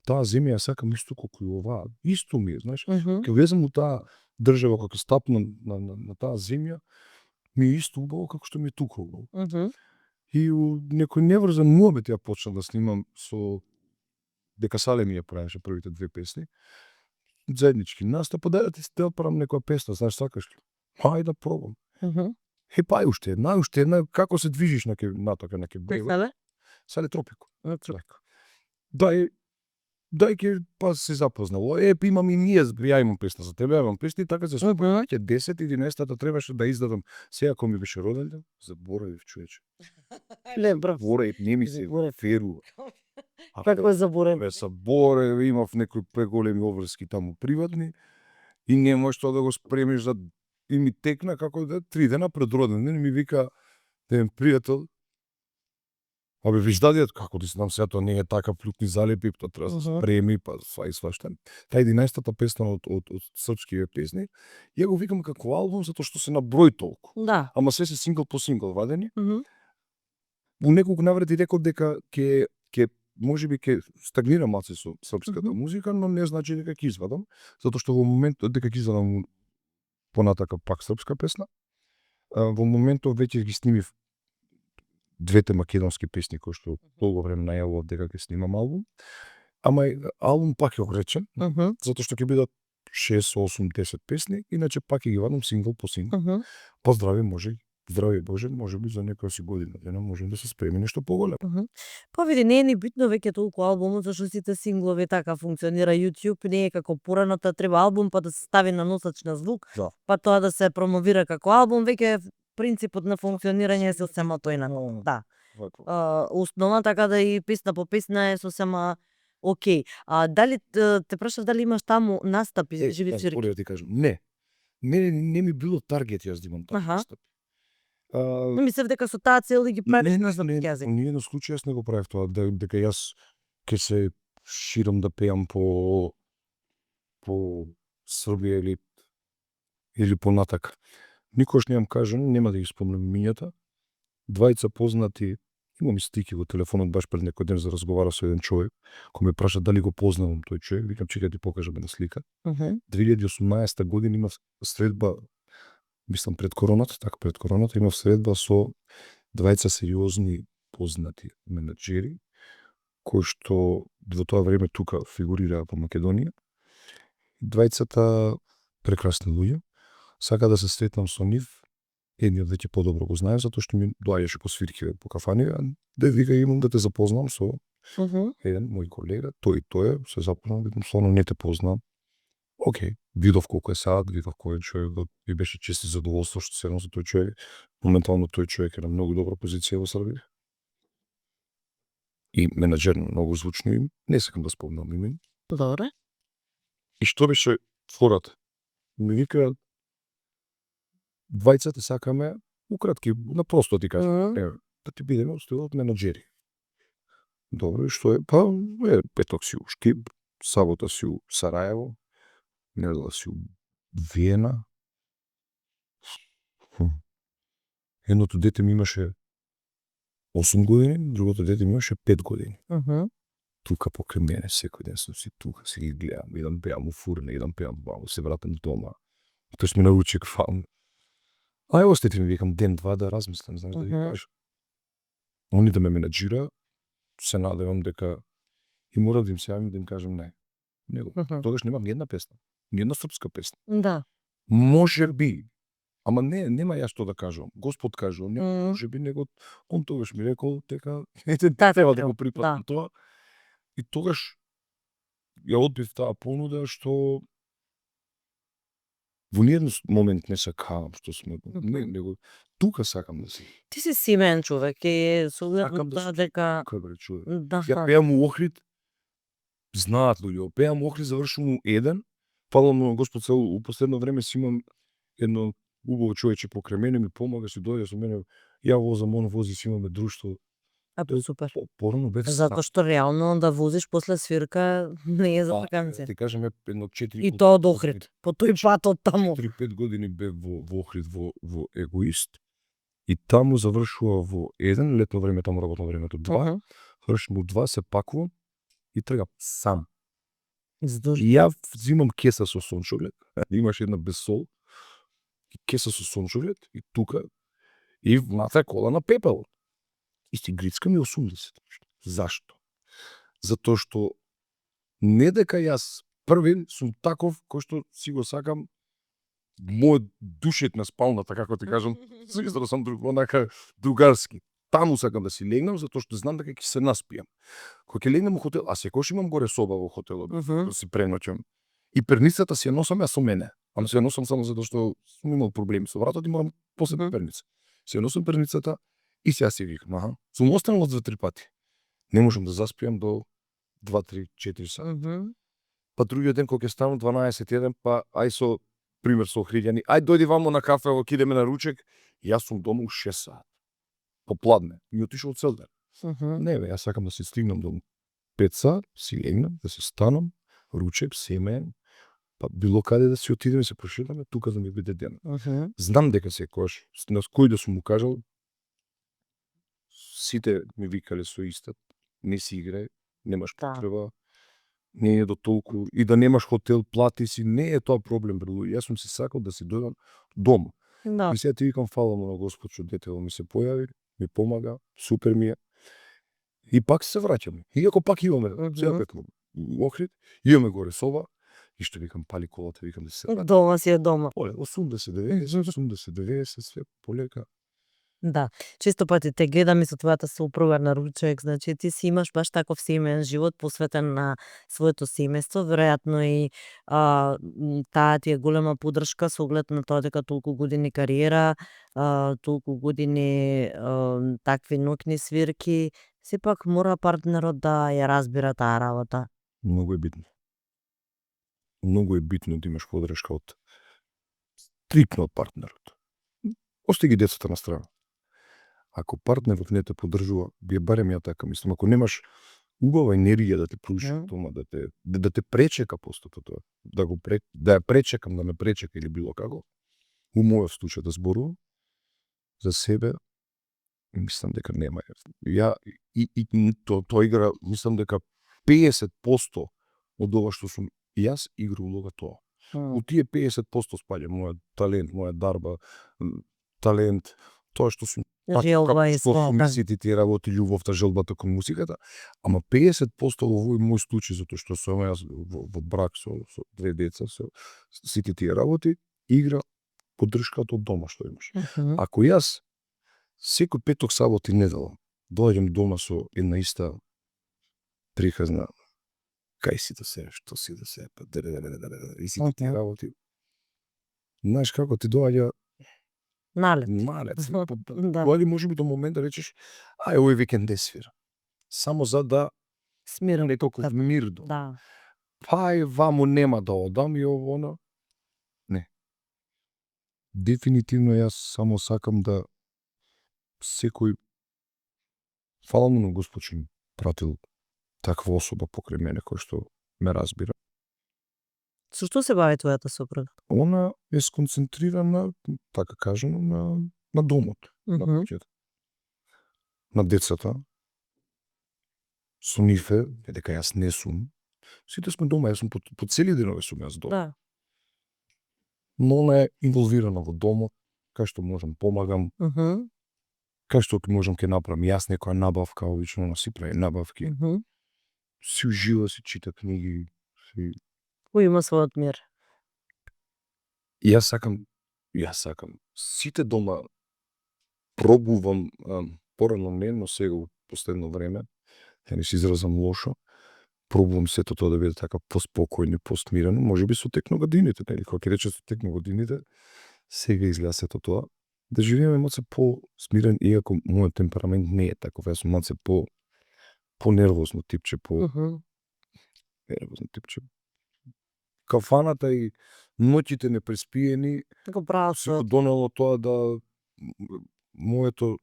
таа земја ја сакам исто колку и оваа. Исто ми е, знаеш. Кога влезам у таа држава, кога стапнам на таа земја, ми е исто убаво како што ми е тука убаво. И некој неврзан муабет ја почнав да снимам со дека Сале ми ја правеше првите 2 песни. Заеднички настап, да ти да правам некоја песна, знаеш, сакаш ли? Хајде да пробам. Па уште една, како се движиш натака на ке Сале Тропико. Дај па се запознало. Имам и ние, ја имам песна за тебе, имам песни, така се споја, 10-11 требаше да издадам. Сега кој ми беше роденден, заборавив, човече. Заборавив, не ми се ферува. Како заборавив? Заборавив, имав некои преголеми обврски таму приватни и не можеш тоа да го спремиш за... И ми текна како 3 дена пред роденден и ми вика еден пријател, Абе виж дадијат како ти знам сега тоа не е така плютни залепи, тоа треба да се спреми, па сва и свашта. Та 11-та песна од српскиве песни, ја го викам како албум затоа што се на број толку. Да. Ама се сингл по сингл вадени. Мгм. У неколку наврети реков дека ќе можеби ќе стагнира малце со српската музика, но не значи дека ќе извадам, затоа што во моментот дека ќе извадам понатака пак српска песна. Во моментот веќе ги снимив двете македонски песни кои што долго време најавував дека ќе снимам албум. Ама албум пак е огречен, затоа што ќе бидат 6, 8, 10 песни, иначе пак ќе ги вадам сингл по сингл. Па здрави Боже, може би за некоја си година може да се спреми нешто поголемо. Па види, не е ни битно веќе толку албумот, зашто сите синглови така функционира YouTube, не е како пораната, треба албум па да се стави на носач на звук, Да. па тоа да се промовира како албум, веќе принципот на функционирање е сосема тој да. Основа така да и песна по песна е сосема окей. Дали те прашав дали имаш таму настапи, живи свирки? Според да ти кажам, не ми било таргет јас да имам такви настапи. Мислев дека со таа цел ги прави. Не знам, ни едно случај јас не го правев тоа, дека јас ќе се ширам да пеам по Србија или понатака. Никош не јам кажан, нема да ги спомнам имињата. Двајца познати, имам и стики во телефонот баш пред некој ден за разговара со еден човек, кој ме праша дали го познавам тој човек, викам чекај ти покажам една слика. 2018 година имав средба, мислам пред короната имав средба со двајца сериозни познати менаџери, кои што во тоа време тука фигурираа по Македонија. Двајцата прекрасни луѓе. Сака да се сретнам со нив, едниот веќе подобро го знаев, затоа што ми доаѓаше по свирки по кафани, да вика имам да те запознам со еден мој колега, тој и тој, се запознам, викам славно не те познам. Океј, видов колку е саат, видов кој е човек, ми беше чест и задоволство што седам со тој човек. Моментално тој човек е на многу добра позиција во Србија. И менаџер на многу звучно име, не сакам да спомнам име. Добре. И што беше фората? Ми вика двајцата сакаме, укратки, на просто ти кажам, да ти бидеме од менаџери. Добро, и што е? Па, петок си у Шкип, сабота си у Сараево, недела си у Виена. Едното дете ми имаше 8 години, другото дете ми имаше 5 години. Тука покрај мене, секој ден сум си тука, си ги гледам, идам пеам у фурна, идам пеам бамо, се вратам дома. Тој ми наручи кфам. Ај остете ми, викам, ден-два да размислам, знаеш да ви кажам. Они да ме менаџира, се надевам дека и мора да им се јавим да им кажам не. Тогаш немам ни една песна, ни една српска песна. Да. Може би, ама нема јас што да кажам. Господ кажал, не може би, него он тогаш ми рекол дека треба да го припатам тоа. И тогаш ја одбив таа понуда што во ниеден момент не сакам што сме него тука сакам да си. Ти си семеен човек и Сакам да дека човек. да. Ја пеам у Охрид, знаат луѓе, пеам у Охрид, завршувам у 1, фала му Господ се у последно време си имам едно убаво човече покрај мене, ми помага, си дојде со мене, ја возам, он вози, си имаме друштво. Супер. Порано бев Затоа што реално да возиш после свирка не е за ваканција. Ти кажам, едно 4 И тоа од Охрид, по тој пат од таму. 4-5 години бев во Охрид во Егоист. И таму завршува во 1, летно време, таму работно времето 2. Завршувам у 2, се пакувам и тргам сам. И ја взимам кеса со сончоглед, имаш една без сол, и кеса со сончоглед, и тука, и внатре кола на пепел. И си грицкам и 80. Зашто? Затоа што не дека јас први сум таков кој што си го сакам мојот душет на спалната, како ти кажам, изразо сам онака другарски. Таму сакам да си легнам, затоа што знам дека ќе се наспијам. Кога ќе легнам во хотел, а секогаш имам горе соба во хотелот, да си преноќам. И перницата си ја носам ја со мене. Ама си ја носам само затоа што сум имал проблеми со вратот и морам посебна перница. Си ја носам перницата и сега си викам, сум останал од 2-3 пати. Не можам да заспиам до 2-3-4 сати. Па другиот ден кога ќе станам 12-1, па ај со пример со Охриѓани, ај дојди вамо на кафе, ќе идеме на ручек, јас сум дома у 6 сати. Попладне, ми отишол цел ден. Не бе, јас сакам да се стигнам до 5 сат, си легнам, да се станам, ручек, семеен, па било каде да си отидеме, се прошетаме, тука да ми биде ден. Знам дека секогаш, на кој да сум му кажал, сите ми викале со истат, не си играј, немаш Да. потреба, не е до толку, и да немаш хотел, плати си, не е тоа проблем, бро. Јас сум се сакал да си дојдам дома. Да. И сега ти викам, фала му на Господ што детево ми се појави, ми помага, супер ми е. И пак се враќаме. Иако пак имаме, сега пет Охрид, имаме горе соба, и што викам, пали колата, викам да се враќам. Дома си е дома. Поле, 80-90, све полека. Да. Често пати те гледам и со твојата сопруга на ручек, значи ти си имаш баш таков семеен живот посветен на своето семејство, веројатно и таа ти е голема поддршка со оглед на тоа дека толку години кариера, толку години такви ноќни свирки, сепак мора партнерот да ја разбира таа работа. Многу е битно. Многу е битно да имаш поддршка од стрикно од партнерот. Остави ги децата на страна. Ако партнерот не те поддржува, бие барем ја така мислам, ако немаш убава енергија да те пруши дома, да те пречека постото тоа, да ја пречекам, да ме пречека или било како, у мојот случај да зборувам за себе, мислам дека нема. Ја и тоа игра, мислам дека 50% од ова што сум јас игра улога тоа. У тие 50% спаѓа мојот талент, моја дарба, талент, тоа што сум Желба и слога. сите тие работи, љубовта, желбата кон музиката, ама 50% во овој мој случај, затоа што сум јас во брак со две деца, со сите тие работи, игра поддршката од дома што имаш. Ако јас секој петок, сабот и недела доаѓам дома со една иста приказна, кај си да се, што си да се, и сите тие работи, знаеш како ти доаѓа Налет. Да. Доаѓа можеби до момент да речеш, ај овој викенд де свира. Само за да Смирам. некако мирно. Да. Па и ваму нема да одам и ово оно. Не. Дефинитивно јас само сакам да секој, фала му на Господ што ми пратил таква особа покрај мене кој што ме разбира. Со што се бави твојата сопруга? Она е сконцентрирана, така кажано, на домот, на куќата. На децата. Со нив е, дека јас не сум. Сите сме дома, јас сум по цели денови сум јас дома. Да. Но она е инволвирана во домот, кај што можам помагам, кај што можам ке направам јас некоја набавка, обично она си прави набавки. Си ужива, си чита книги, си... Кој има својот мир? Јас сакам. Сите дома пробувам, порано не, но сега во последно време, ја не се изразам лошо, пробувам сето тоа да биде така поспокојно, посмирено, можеби со текно годините, нели, кога ќе рече со текно годините, сега изгледа сето тоа, да живееме малце по-смирен, иако мојот темперамент не е таков, јас сум малце по-нервозно типче, нервозно типче. Кафаната и ноќите непреспиени Го прават се донело тоа да моето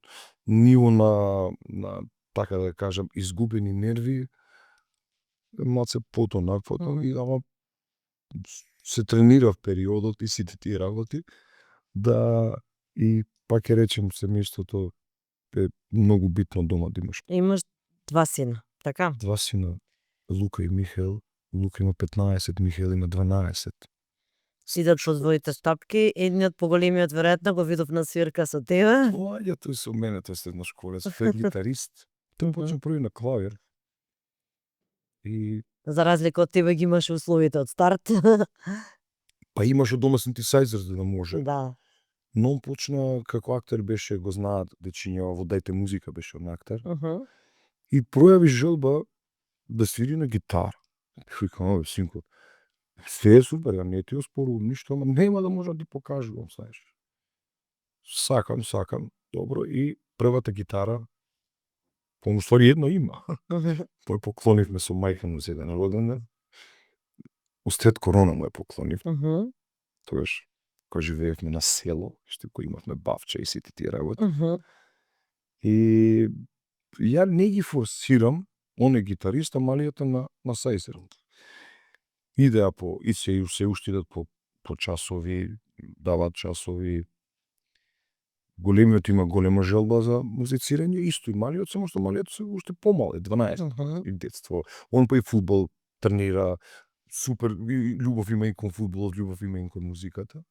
ниво на така да кажам изгубени нерви малце потонаквото и ама се тренирав периодот и сите тие работи да и пак ќе речем семејството е многу битно дома да имаш. Имаш два сина, така? Два сина, Лука и Михаел. Лука има 15, Михаел има 12. Сидат по твоите стапки, едниот поголемиот веројатно го видов на свирка со тебе. Оаѓа тој со мене, тој средношколец, тој е гитарист. Тој почна први на клавир. И За разлика од тебе ги имаше условите од старт. па имаше дома синтесајзер за да може. Да. Но он почна како актер, беше, го знаат дечиња во Дајте музика беше он актер. И пројави желба да свири на гитара. Викам, синко, се е супер, не ти оспорувам ништо, ама нема да може да ти покажувам, знаеш. Сакам, добро, и првата гитара, по ствари едно има. Тој поклонивме со мајка му за еден роден ден. Устред корона му ја поклонив. Тогаш, кога живеевме на село, што кој имавме бавче и сите тие работи. И ја не ги форсирам оне гитариста малијата на Сајсер. Идеа по и се уште идат по часови, даваат часови. Големиот има голема желба за музицирање, исто и малиот, само што малиот се уште помал, 12 и детство. Он па и фудбал тренира, супер, и љубов има и кон фудбалот, љубов има и кон музиката.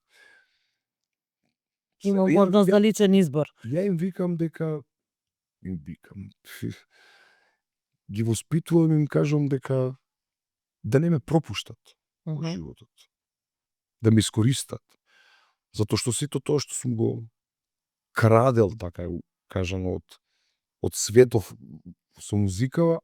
Има можност за личен избор. Ја им викам, ги воспитувам и им кажам дека да не ме пропуштат во животот. Да ме искористат. Затоа што сето тоа што сум го крадел, така е кажано, од светов со музикава,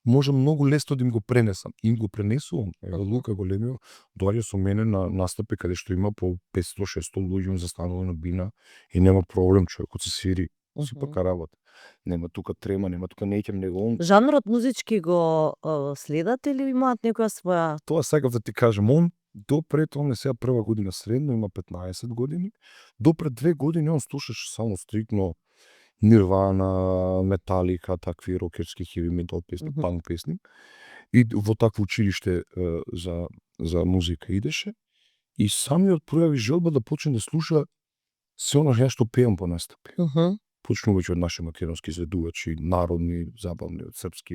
може многу лесно да им го пренесам. Им го пренесувам. Ева Лука големиот доаѓа со мене на настапи каде што има по 500-600 луѓе застанува на бина и нема проблем, човекот се свири. Си пака работа. Нема тука трема, нема тука неќем него он. Жанрот музички го следат или имаат некоја своја? Тоа сакав да ти кажам, он допред, он е сега прва година средно, има 15 години. Допред 2 години он слушаше само стрикно Нирвана, Металика, такви рокерски хеви метал песни, панк песни. И во такво училиште за музика идеше. И самиот пројави желба да почне да слуша се она што пеам по настапи. Почнувајќи од наши македонски изведувачи, народни, забавни, од српски,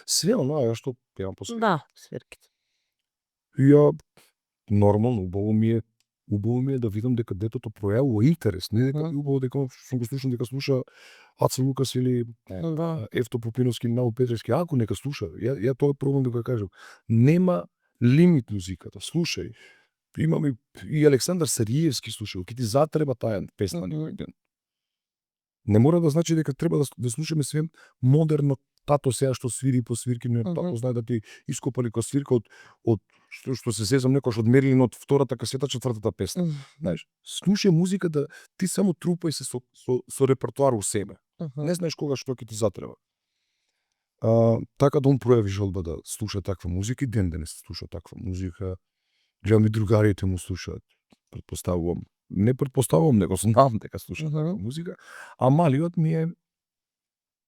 све она што пеам по свет. Да, свирките. И ја нормално, убаво ми е да видам дека детето пројавува интерес, не дека убаво дека сум го слушам дека слуша Аца Лукас или Евто Попиновски, Нао Петровски, ако нека слуша. Ја тоа пробам да го кажам. Нема лимит музиката, слушај. Имаме и Александар Сариевски слушал, ки ти затреба таа песна некој ден. Не мора да значи дека треба да слушаме све модерно, тато сега што свири по свирки, не тато знае да ти ископа некоја свирка од што се сезам некош од Мерлин од втората касета, четвртата песна. Знаеш, слушај музика да ти само трупај се со репертоар у себе. Не знаеш кога што ќе ти затреба. Така да он пројави желба да слуша таква музика и ден денес слуша таква музика. Гледам и другарите му слушаат. Не предпоставувам, него знам дека слуша таква музика, а малиот ми е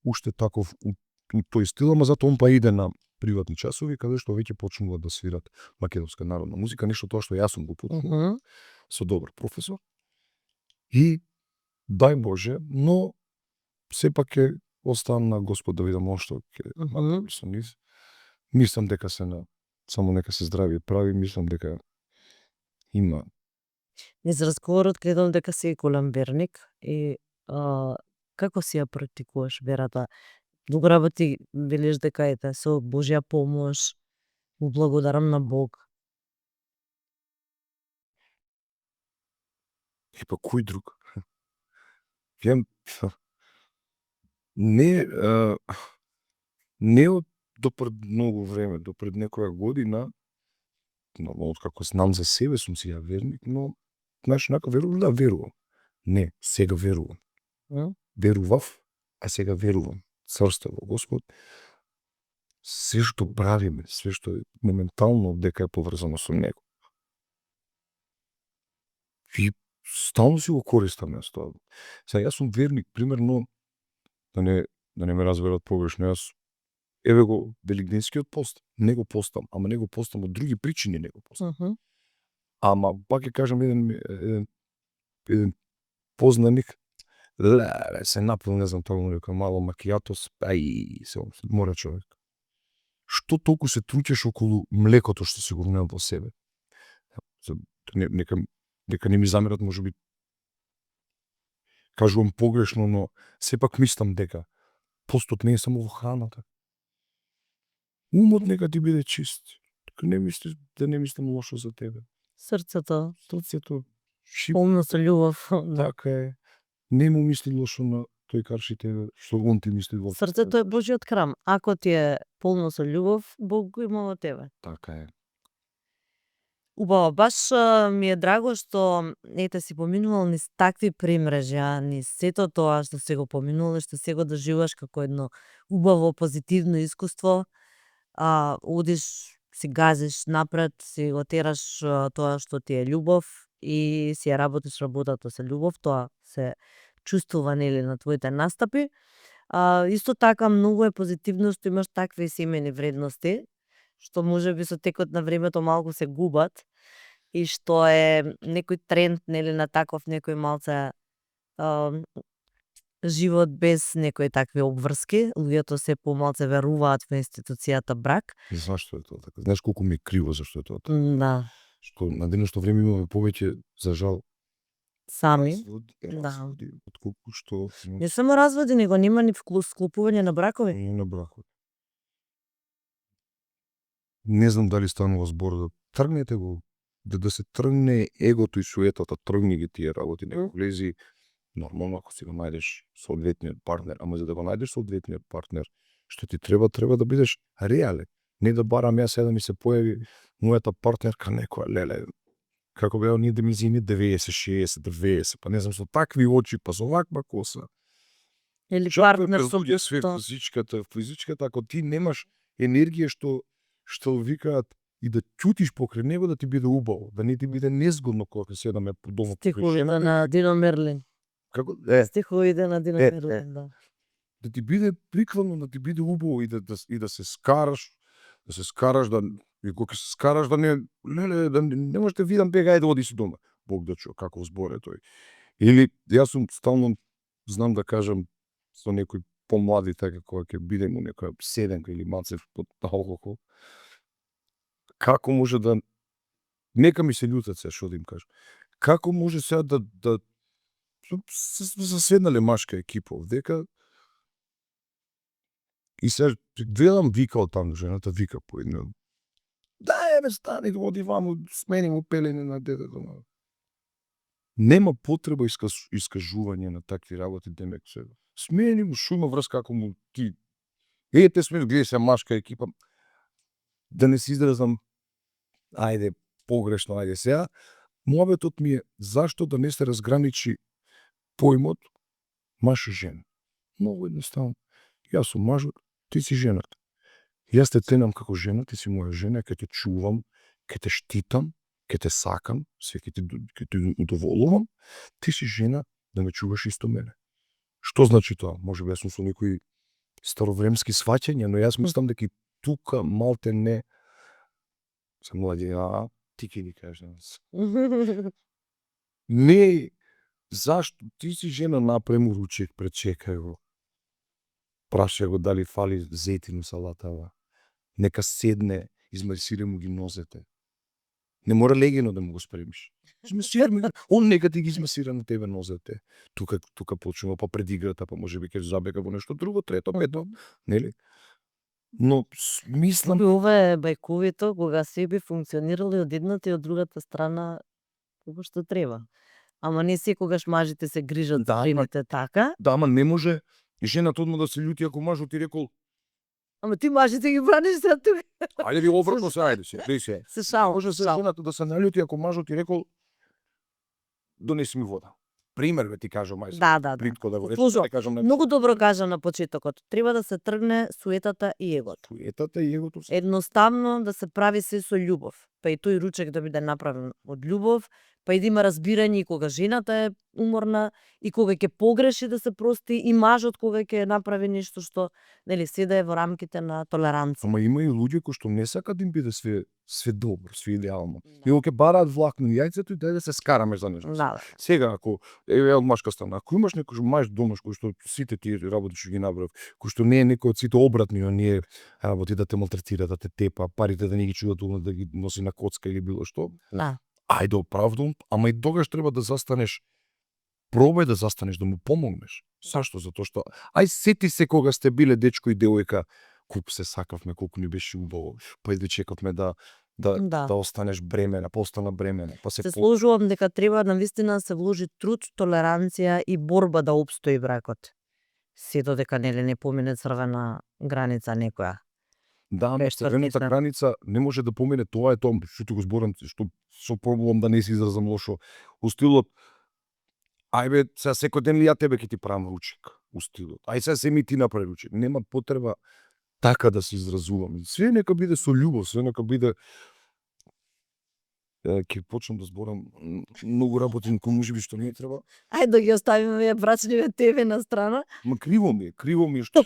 уште таков у тој стил, ама затоа он па иде на приватни часови каде што веќе почнуваат да свират македонска народна музика, нешто тоа што јас сум го почнал со добар професор. И дај Боже, но сепак ќе оставам на Господ да видам он што ќе со нив. Мислам дека само нека се здрави и прави, мислам дека има. Низ разговорот гледам дека си голем верник и како си ја практикуваш верата? Многу работи велиш дека ете со Божја помош, му благодарам на Бог. Епа кој друг? Вем не од допред многу време, допред некоја година, од како знам за себе сум си ја верник, но знаеш, нака верувам, да верувам. Не, сега верувам. Верував, а сега верувам. Црсте во Господ. Се што правиме, се што е моментално дека е поврзано со него. И стално си го користам јас тоа. Сега јас сум верник, примерно, да не ме разберат погрешно, јас еве го Великденскиот пост, не го постам, ама не го постам од други причини, не го постам. Ама пак ќе кажам еден познаник, се напил, не знам, тоа му река мало макијатос, се мора човек. Што толку се труќеш околу млекото што си го внел во себе? Нека не ми замерат, можеби кажувам погрешно, но сепак мислам дека постот не е само во храната. Умот нека ти биде чист. Да не мислам лошо за тебе. Срцето Шип, полно со љубов. така е. Не му мисли лошо на тој карши тебе, што он ти мисли лошо. Срцето е Божјиот храм. Ако ти е полно со љубов, Бог го има во тебе. Така е. Убаво, баш ми е драго што ете си поминувал низ такви премрежја, низ сето тоа што си го поминувал и што си го доживуваш како едно убаво позитивно искуство. Одиш, си газиш напред, си го тераш тоа што ти е љубов и си ја работиш работата со љубов, тоа се чувствува нели на твоите настапи. Исто така многу е позитивно што имаш такви семејни вредности, што можеби со текот на времето малку се губат и што е некој тренд нели на таков некој малце а, живот без некои такви обврски. Луѓето се помалце веруваат во институцијата брак. И зашто е тоа така? Знаеш колку ми е криво зашто е тоа така? Да, Што на денешно време имаме повеќе, за жал, сами. Да. разводи, отколку што Не само разводи, него нема ни склопување на бракови. и на бракот. Не знам дали станува збор да тргнете го, да се тргне егото и суетата, тргни ги тие работи, не влези нормално ако си го најдеш соодветниот партнер, ама за да го најдеш соодветниот партнер, што ти треба да бидеш реален, не да барам јас да ми се појави мојата партнерка некоја леле, како беа оние демизини 90, 60, 90, па не знам со такви очи, па со ваква коса. Или Чак партнер кога со луѓе све физичката, ако ти немаш енергија што викаат и да ќутиш покрај него да ти биде убаво, да не ти биде незгодно кога ќе седаме по дома покрај стиховите жената. на Дино Мерлин. Како Стиховите на Дино Мерлин, да. да ти биде прикладно, да ти биде убаво и да се скараш, да и кога ќе се скараш да не леле да не можеш да видам бега да оди си дома. Бог да чуе како збор е тој. Или јас сум стално знам да кажам со некој помлади така кога ќе бидеме некоја седенка или малце под алкохол. Како може да нека ми се љутат се што да им кажам. Како може сега да заседнале машка екипа дека и се гледам вика од таму жената вика по едно. Да, еве стани да оди ваму, смени му пелене на детето. Нема потреба искажување на такви работи демек се. Смени му шума врска како му ти. Ете сме гледај се машка екипа. Да не се изразам ајде погрешно, ајде сега. Муабетот ми е зашто да не се разграничи поимот маж и жена. Многу едноставно. Јас сум мажот, ти си жената. Јас те ценам како жена, ти си моја жена, ќе те чувам, ќе те штитам, ќе те сакам, се ќе те удоволувам, ти си жена да ме чуваш исто мене. Што значи тоа? Може би јас сум со некои старовремски сваќања, но јас мислам дека тука малте не се млади, ти ќе ни кажеш на нас. Не, зашто ти си жена направи му ручек, пречекај го. Праша го дали фали зетин у салатава. Нека седне, измарсира му ги нозете. Не мора легено да му го спремиш. Измасира му ги, он нека ти ги измасира на тебе нозете. Тука почнува па пред играта, па може би ќе забега во нешто друго, трето, пето, нели? Но мислам Ова е бајковито кога се би функционирали од едната и од другата страна како што треба. Ама не секогаш мажите се грижат за жените така. да, ама не може и жената одма да се љути ако мажот ти рекол Ама ти мажите ги браниш за тука. ајде ви обратно се, ајде се, дей се. Се шал. Може се жената да се наљути ако мажот ти рекол донеси ми вода. Пример бе ти кажам, ајде. Да. Плитко да го речам, Слушам, да кажам на Многу добро кажа на почетокот. Треба да се тргне суетата и егото. суетата и егото. Едноставно да се прави се со љубов. Па и тој ручек да биде направен од љубов, па и да има разбирање и кога жената е уморна и кога ќе погреши да се прости и мажот кога ќе направи нешто што нели се да е во рамките на толеранција. Ама има и луѓе кои што не сакаат да им биде све добро, све идеално. И ќе бараат влакно јајцето и дај да се скараме за нешто. Да. Сега ако еве од машка страна, ако имаш некој маж домаш кој што сите тие работи што ги направив, кој што не е некој од сите обратни оние работи да те малтретира, да те тепа, парите да не ги чудат да ги носи на коцка или било што. Да. Ајде оправдувам, ама и тогаш треба да застанеш. Пробај да застанеш да му помогнеш. Зашто? Затоа што сети се кога сте биле дечко и девојка, колку се сакавме, колку ни беше убаво. Па и да чекавме да останеш бремена, постана бремена, па Се сложувам дека треба навистина да се вложи труд, толеранција и борба да опстои бракот. Се додека нели не помине црвена граница некоја. Да, Кај но што црвената сме. граница не може да помине, тоа е тоа, што го зборам, што пробувам да не се изразам лошо. У стилот, ајде, сега секој ден ли ја тебе ќе ти правам ручек, у стилот. Сега се ми ти направи ручек. Нема потреба така да се изразувам. Све нека биде со љубов, све нека биде ќе почнам да зборам многу работи кои можеби што не треба. Ајде да ги оставиме овие брачниве теми на страна. Ма криво ми е што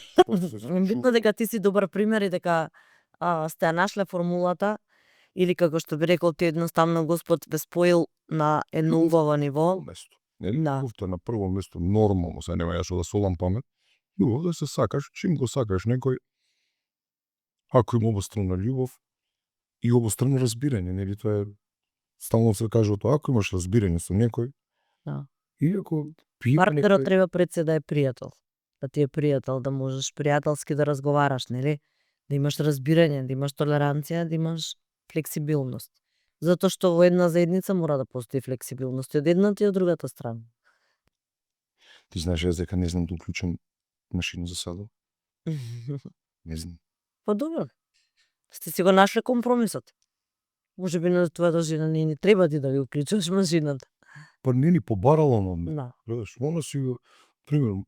Битно дека ти си добар пример и дека сте ја нашле формулата или како што би рекол ти едноставно Господ ве споил на едно убаво ниво. место. Нели? Да. Љубовта на прво место нормално, се нема ја што да солам памет. Љубов да се сакаш, чим го сакаш некој, ако има обострана љубов и обострано разбирање, нели тоа е стално се кажува тоа, ако имаш разбирање со некој, Да. и ако пиеме Партнерот некој, треба пред се да е пријател. Да ти е пријател, да можеш пријателски да разговараш, нели? Да имаш разбирање, да имаш толеранција, да имаш флексибилност. Затоа што во една заедница мора да постои флексибилност и од едната и од другата страна. ти знаеш јас дека не знам да уклучам машина за садо, не знам. Па добро. Сте си го нашли компромисот. Можеби на твојата жена не ни треба ти да ви уклучуваш машината. Па не ни побарала на мене. Да. Гледаш, она си го, примерно,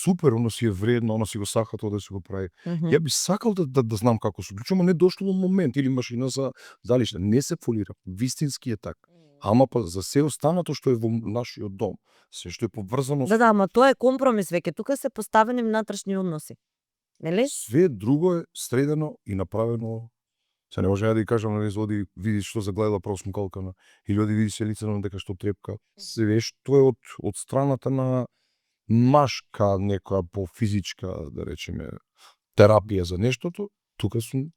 супер, она си е вредна, она си го сака тоа да си го прави. Ја би сакал да знам како се уклучува, ама не дошло момент или машина за залиште. Не се фолира. Вистински е така. Ама па за се останато што е во нашиот дом, се што е поврзано Да, ама тоа е компромис веќе. Тука се поставени внатрешни односи. Нели? све друго е средено и направено. Се не може да ја кажам, нали, оди види што загледала просмукалкана или оди види се лицето дека што трепка. Све што е од страната на машка некоја пофизичка, да речеме, терапија за нештото, тука сум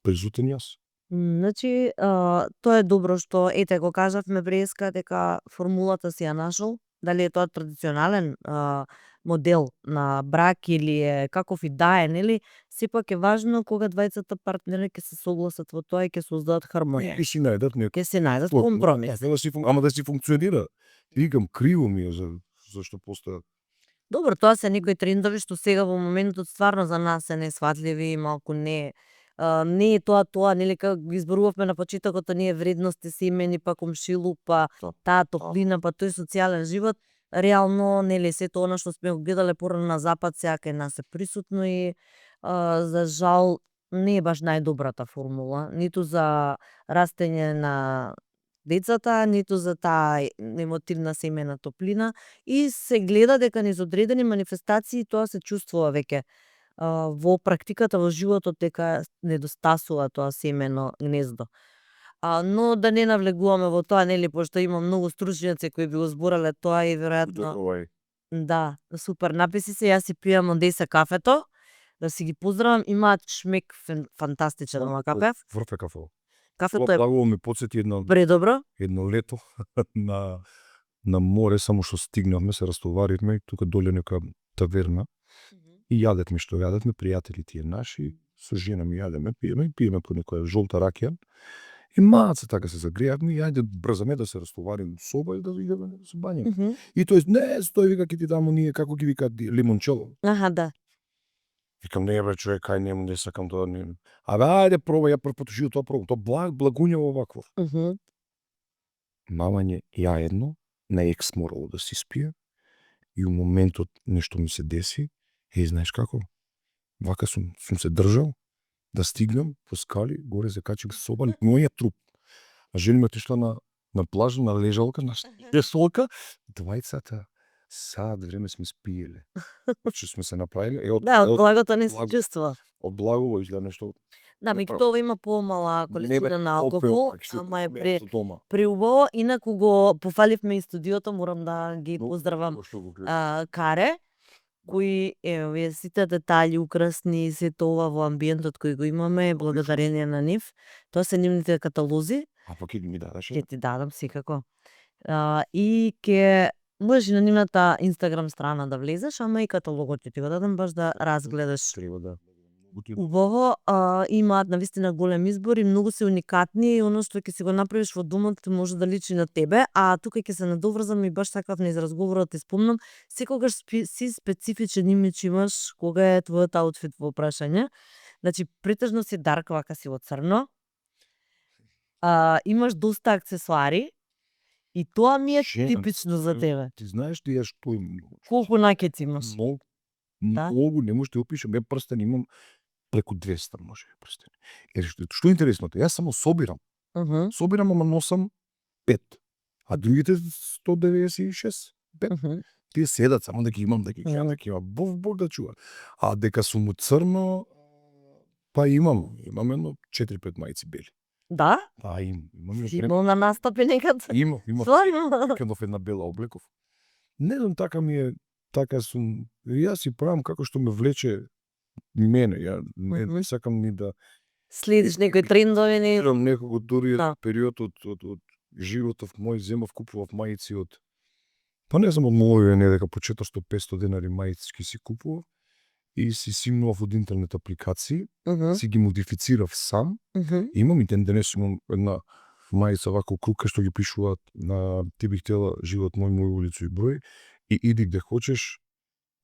присутен јас. Значи, тоа е добро што ете го кажавме преска дека формулата си ја нашол, дали е тоа традиционален модел на брак или е каков и да е, нели? Сепак е важно кога двајцата партнери ќе се согласат во тоа и ќе создадат хармонија. Ќе си најдат некој. Ќе се најдат компромис. Ама да си функционира. Викам, криво ми е зашто постојат. Добро, тоа се некои трендови што сега во моментот стварно за нас се несватливи и малку не е тоа, нели како ги изборувавме на почетокот, оние вредности семени, па комшилук, па таа топлина, па тој социјален живот, реално нели сето она што сме го гледале порано на запад сега кај нас е присутно и за жал не е баш најдобрата формула, ниту за растење на децата, ниту за таа емотивна семена топлина и се гледа дека низ одредени манифестации тоа се чувствува веќе во практиката, во животот, дека недостасува тоа семено гнездо. Но да не навлегуваме во тоа, нели, пошто има многу стручњаци кои би го зборале тоа и веројатно. Да, супер написи се, јас си пијам од Деса кафето, да си ги поздравам, имаат шмек фантастичен ова кафе. Врв е кафе. Кафето е Благо ми потсети предобро. едно лето на море, само што стигнавме, се растоваривме, тука доле нека таверна и јадевме што јадевме, пријатели тие наши, со жена ми јадеме, пиеме по некоја жолта ракија. И маца така се загреавме и ајде брзаме да се растоварим соба и да идеме да се бањаме. И тој не, стој вика ќе ти дамо ние како ги викаат лимончело. Аха, да. Викам не бе човек, ај нему не сакам тоа не. Абе ајде пробај, ја прв пат живот тоа пробам. Тоа благуњево овакво. Мамање, ја едно, на екс морало да се испие и у моментот нешто ми се деси, знаеш како? Вака сум се држал да стигнам по скали, горе се качим соба, мојот труп. А жена ми отишла на плажа, на лежалка, на лежалка, двајцата сад време сме спиеле. Че сме се направиле. Да, од благото не се чувствува. Од благово изгледа нешто. Да, меѓутоа ова има помала количина на алкохол, ама е преубаво. Инаку го пофаливме и студиото, морам да ги поздравам Каре, кои овие сите детали украсни, сето ова во амбиентот кој го имаме, благодарение на нив. Тоа се нивните каталози. А па ќе ми дадеш? Ќе ти дадам секако. И ќе можеш и на нивната Инстаграм страна да влезеш, ама и каталогот ќе ти го дадам баш да разгледаш. Треба да. Убаво, имаат навистина голем избор и многу се уникатни и оно што ќе си го направиш во домот може да личи на тебе, а тука ќе се надоврзам и баш сакав низ разговорот ти спомнам, секогаш си специфичен имидж имаш кога е твојот аутфит во прашање. Значи претежно си дарк, вака си во црно. Имаш доста аксесуари и тоа ми е типично за тебе. Ти знаеш ли ја што имам? Колку накец имаш? Многу, не можеш да опишам, прстен имам преку 200 може прстени. Што е интересното, јас само собирам. Собирам, ама носам 5. А другите 196, 5. Тие седат само да ги имам, да ги гледам, да ги имам. Бог да чува. А дека сум од црно, па имам едно 4-5 мајци бели. Да? Да, имам. Си имал на настапи некад? Имам. Стварно? Викендов една бела облеков. Не знам, така сум, јас си правам како што ме влече мене, ја не сакам ни да Следиш некои трендови, не? имам некако дури Да. период од животов мој, земав, купував мајци од, па не знам, од мој не дека по 400-500 денари мајци си купував и си симнував од интернет апликации, си ги модифицирав сам. Имам и ден денес имам една мајца вако крука што ги пишуваат на ти би хтела живот мој, мој улицу и број и иди где хочеш,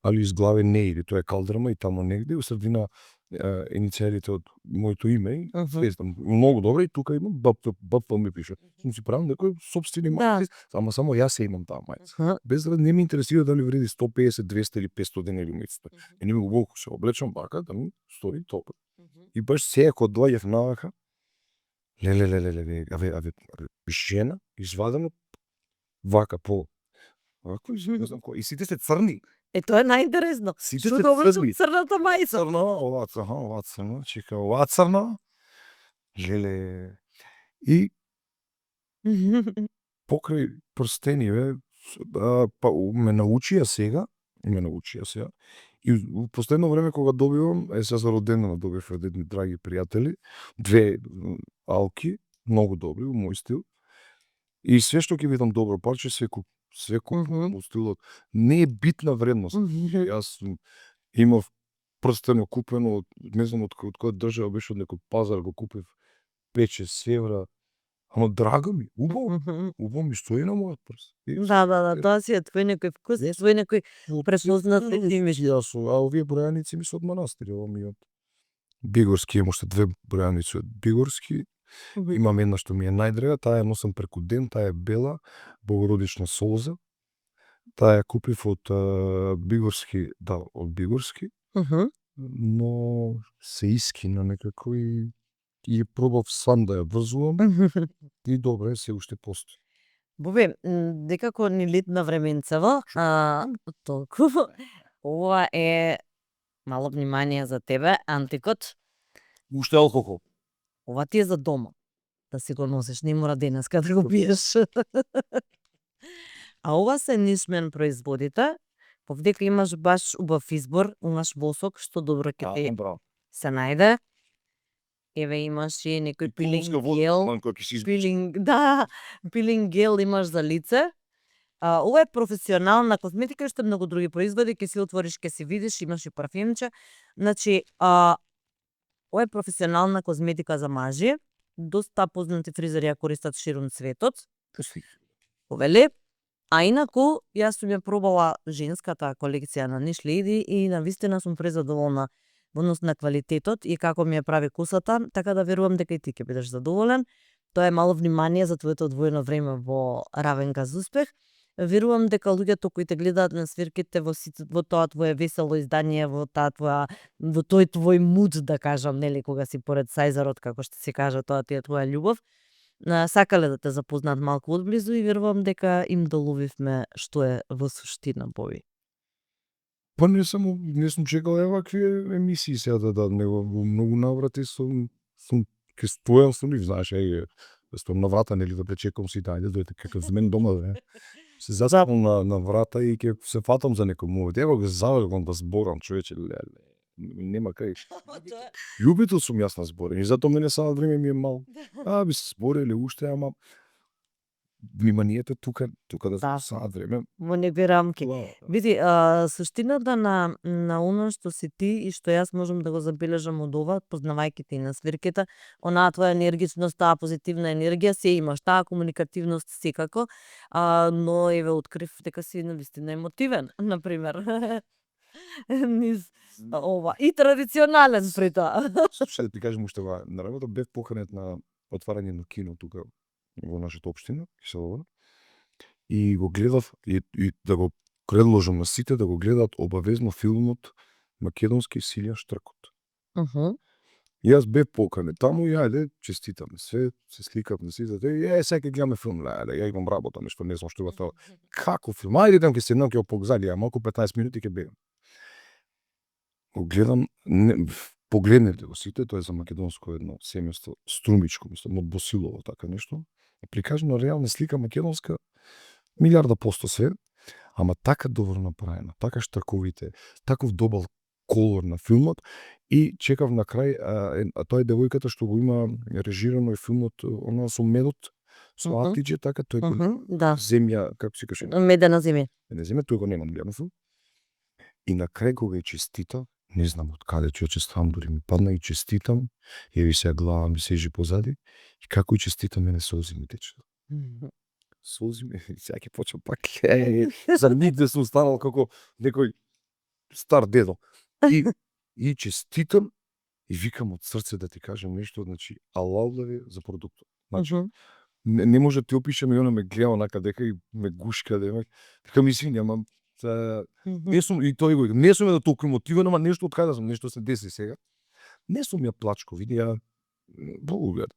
али из главе не иди, тоа е калдрама и тамо негде, у средина иницијалите од моето име, свестам, многу добро и тука имам БП ми пише. Сум си правам некој сопствени мајци, ама само јас се имам таа мајца. Без да не ми интересира дали вреди 150, 200 или 500 денари мајцата. И не ми го се облечам вака да ми стори топо. И баш сега кога доаѓав навака, аве, жена, извадено, вака по, вако, не знам кој, и сите се црни. Тоа е најинтересно. Сите Што се добро црни. црната мајца. Црна, ова црна, чека, ова црна, и покрај прстениве, па ме научија сега, и у последно време кога добивам, сега за родендена добив од едни драги пријатели, 2 алки, многу добри, у мој стил, и све што ќе видам добро парче, све купувам у стилот. Не е битна вредност. Јас имав прстено купено од, не знам од која држава беше, од некој пазар го купив 5-6 евра, ама драго ми, убаво ми стои на мојот прст. Да, тоа си е твој некој вкус, твој некој препознат имидж. А овие бројаници ми се од манастир, ова ми од Бигорски, имам уште 2 бројаници од Бигорски. Имам една што ми е најдрага, таа ја носам преку ден, таа е бела, богородична солза. Таа ја купив од Бигорски, од Бигорски, но се искина некако и ја пробав сам да ја врзувам и добре, се уште постои. Бобе, некако ни летна временцево, толку. Ова е мало внимание за тебе, антикот. Уште алкохол. Ова ти е за дома. Да си го носиш, не мора денеска да го пиеш. А ова се нишмен производите, повдека имаш баш убав избор, имаш восок, што добро ќе ти се најде. Еве имаш и некој пилинг гел. Пилинг гел имаш за лице. Ова е професионална козметика, што многу други производи, ќе си отвориш, ќе си видиш, имаш и парфемче. Значи, ова е професионална козметика за мажи. Доста познати фризери ја користат ширум светот. Повели. А инаку, јас сум ја пробала женската колекција на Niche Lady и навистина сум презадоволна во однос на квалитетот и како ми ја прави косата, така да верувам дека и ти ќе бидеш задоволен. Тоа е мало внимание за твоето одвоено време во Равенка за успех. Верувам дека луѓето кои те гледаат на свирките во тоа твое весело издание, во тој твој муд, да кажам, нели, кога си поред сајзерот, како што се кажа, тоа ти е твоја љубов, сакале да те запознаат малку одблизу и верувам дека им доловивме што е во суштина, Боби. Па не сум чекал вакви емисии сега да дадам, него многу наврати сум ке стојам со нив, знаеш, стојам на врата, нели, да пречекам си, дојдете како за мен дома, се заспам на врата и ќе се фатам за некој момент. Ево го завргам да зборам, човече, нема кај. Љубител сум јас на зборење, затоа мене саат време ми е мал. Би се збореле уште, ама вниманието тука да саат време. Во некои рамки. Види, суштината на оно што си ти и што јас можам да го забележам од ова, познавајќи те на свирките, онаа твоја енергичност, таа позитивна енергија се имаш, таа комуникативност секако, но еве открив дека си навистина емотивен, например. Низ ова и традиционален при тоа. Што да ти кажам уште ова, на работа бев поканет на отварање на кино тука во нашата општина, Киселова, и го гледав и да го предложам на сите да го гледаат обавезно филмот македонски Силја Штркот. Јас бев поканет таму и ајде, честитаме се сликавме сите, сега ќе гледаме филм, ја имам работа, нешто, не знам што го тоа. Како филм? Ајде там ќе седнам, ќе го погзаѓам, малку 15 минути ќе бегам. Го гледам, погледнете го сите, тоа е за македонско едно семејство, струмичко, мислам, од Босилово, така нешто. Прикажано реална слика македонска, 1000% се, ама така добро направена, така штраковите, таков добар колор на филмот и чекав на крај, тоа е девојката што го има режирано и филмот, она со медот, со Атидже, така, тој го Да. земја, како се каже, Медена земја. не земја, тој го немам гледано филм. И на крај кога ја честитав, не знам од каде ствам, дури ми падна и честитам, еви сега глава ми сежи позади, и како и честитам, мене солзи ми течат. Солзи ми, сега ќе почнам пак, за нигде сум станал како некој стар дедо. И честитам, и викам од срце да ти кажам нешто, значи, алалаве за продуктот. Значи, не може да ти опишам, и она ме гледа онака дека и ме гушка, дека ми извини, ама не сум, и тој го вика, не сум да толку мотивен, ама нешто од каде сум, нешто се деси сега. Не сум ја плачко, види ја, Богу гледа.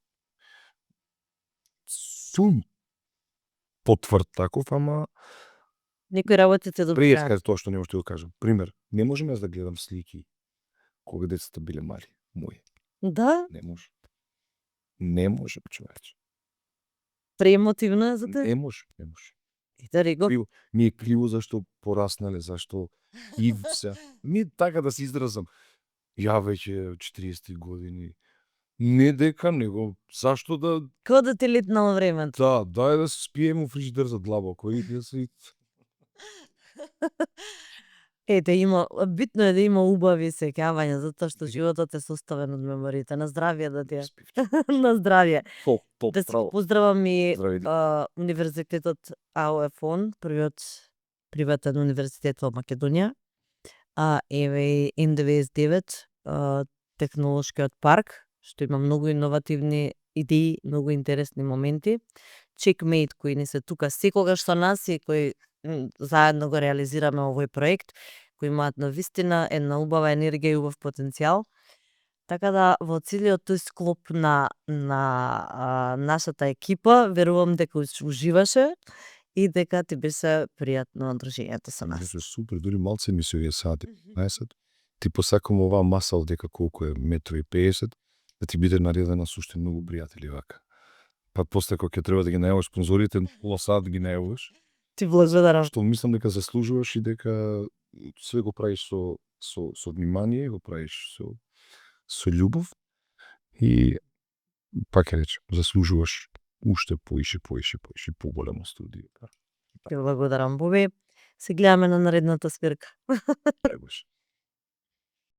Сум потврд таков, ама Некои работи се добри. преска тоа што не можеш да го кажам. Пример, не можам јас да гледам слики кога децата биле мали, мои. Да, Не може. Не може, човече. преемотивно е за те. Не може. И да рего. Ми е криво зашто пораснале, зашто и се. Ми така да се изразам. Ја веќе 40 години. Не дека, него зашто да Како да ти летнало времето. да, дај да се спиеме у фрижидер за длабоко и да се Ете, битно е да има убави сеќавања, затоа што животот е составен од мемориите. На здравје да ти е. На здравје. Да си поздравам и универзитетот АОФОН, првиот приватен универзитет во Македонија. Еве и N99, технолошкиот парк, што има многу иновативни идеи, многу интересни моменти. Checkmate, кои не се тука секогаш со нас и кои заедно го реализираме овој проект, кои имаат навистина една убава енергија и убав потенцијал. Така да во целиот тој склоп на нашата екипа, верувам дека уживаше и дека ти беше пријатно дружењето со нас. Беше супер, дури малце ми се сати. Ти посакам оваа маса дека колку е 1,50 м, да ти биде наредена со уште многу пријатели вака. Па после кога ќе треба да ги најавиш спонзорите, пола сат да ги најавиш. Ти благодарам. Што мислам дека заслужуваш и дека све го правиш со внимание, го правиш со љубов и пак ќе речем, заслужуваш уште поише поголемо студио. Ти благодарам, Боби. Се гледаме на наредната свирка. Требаш.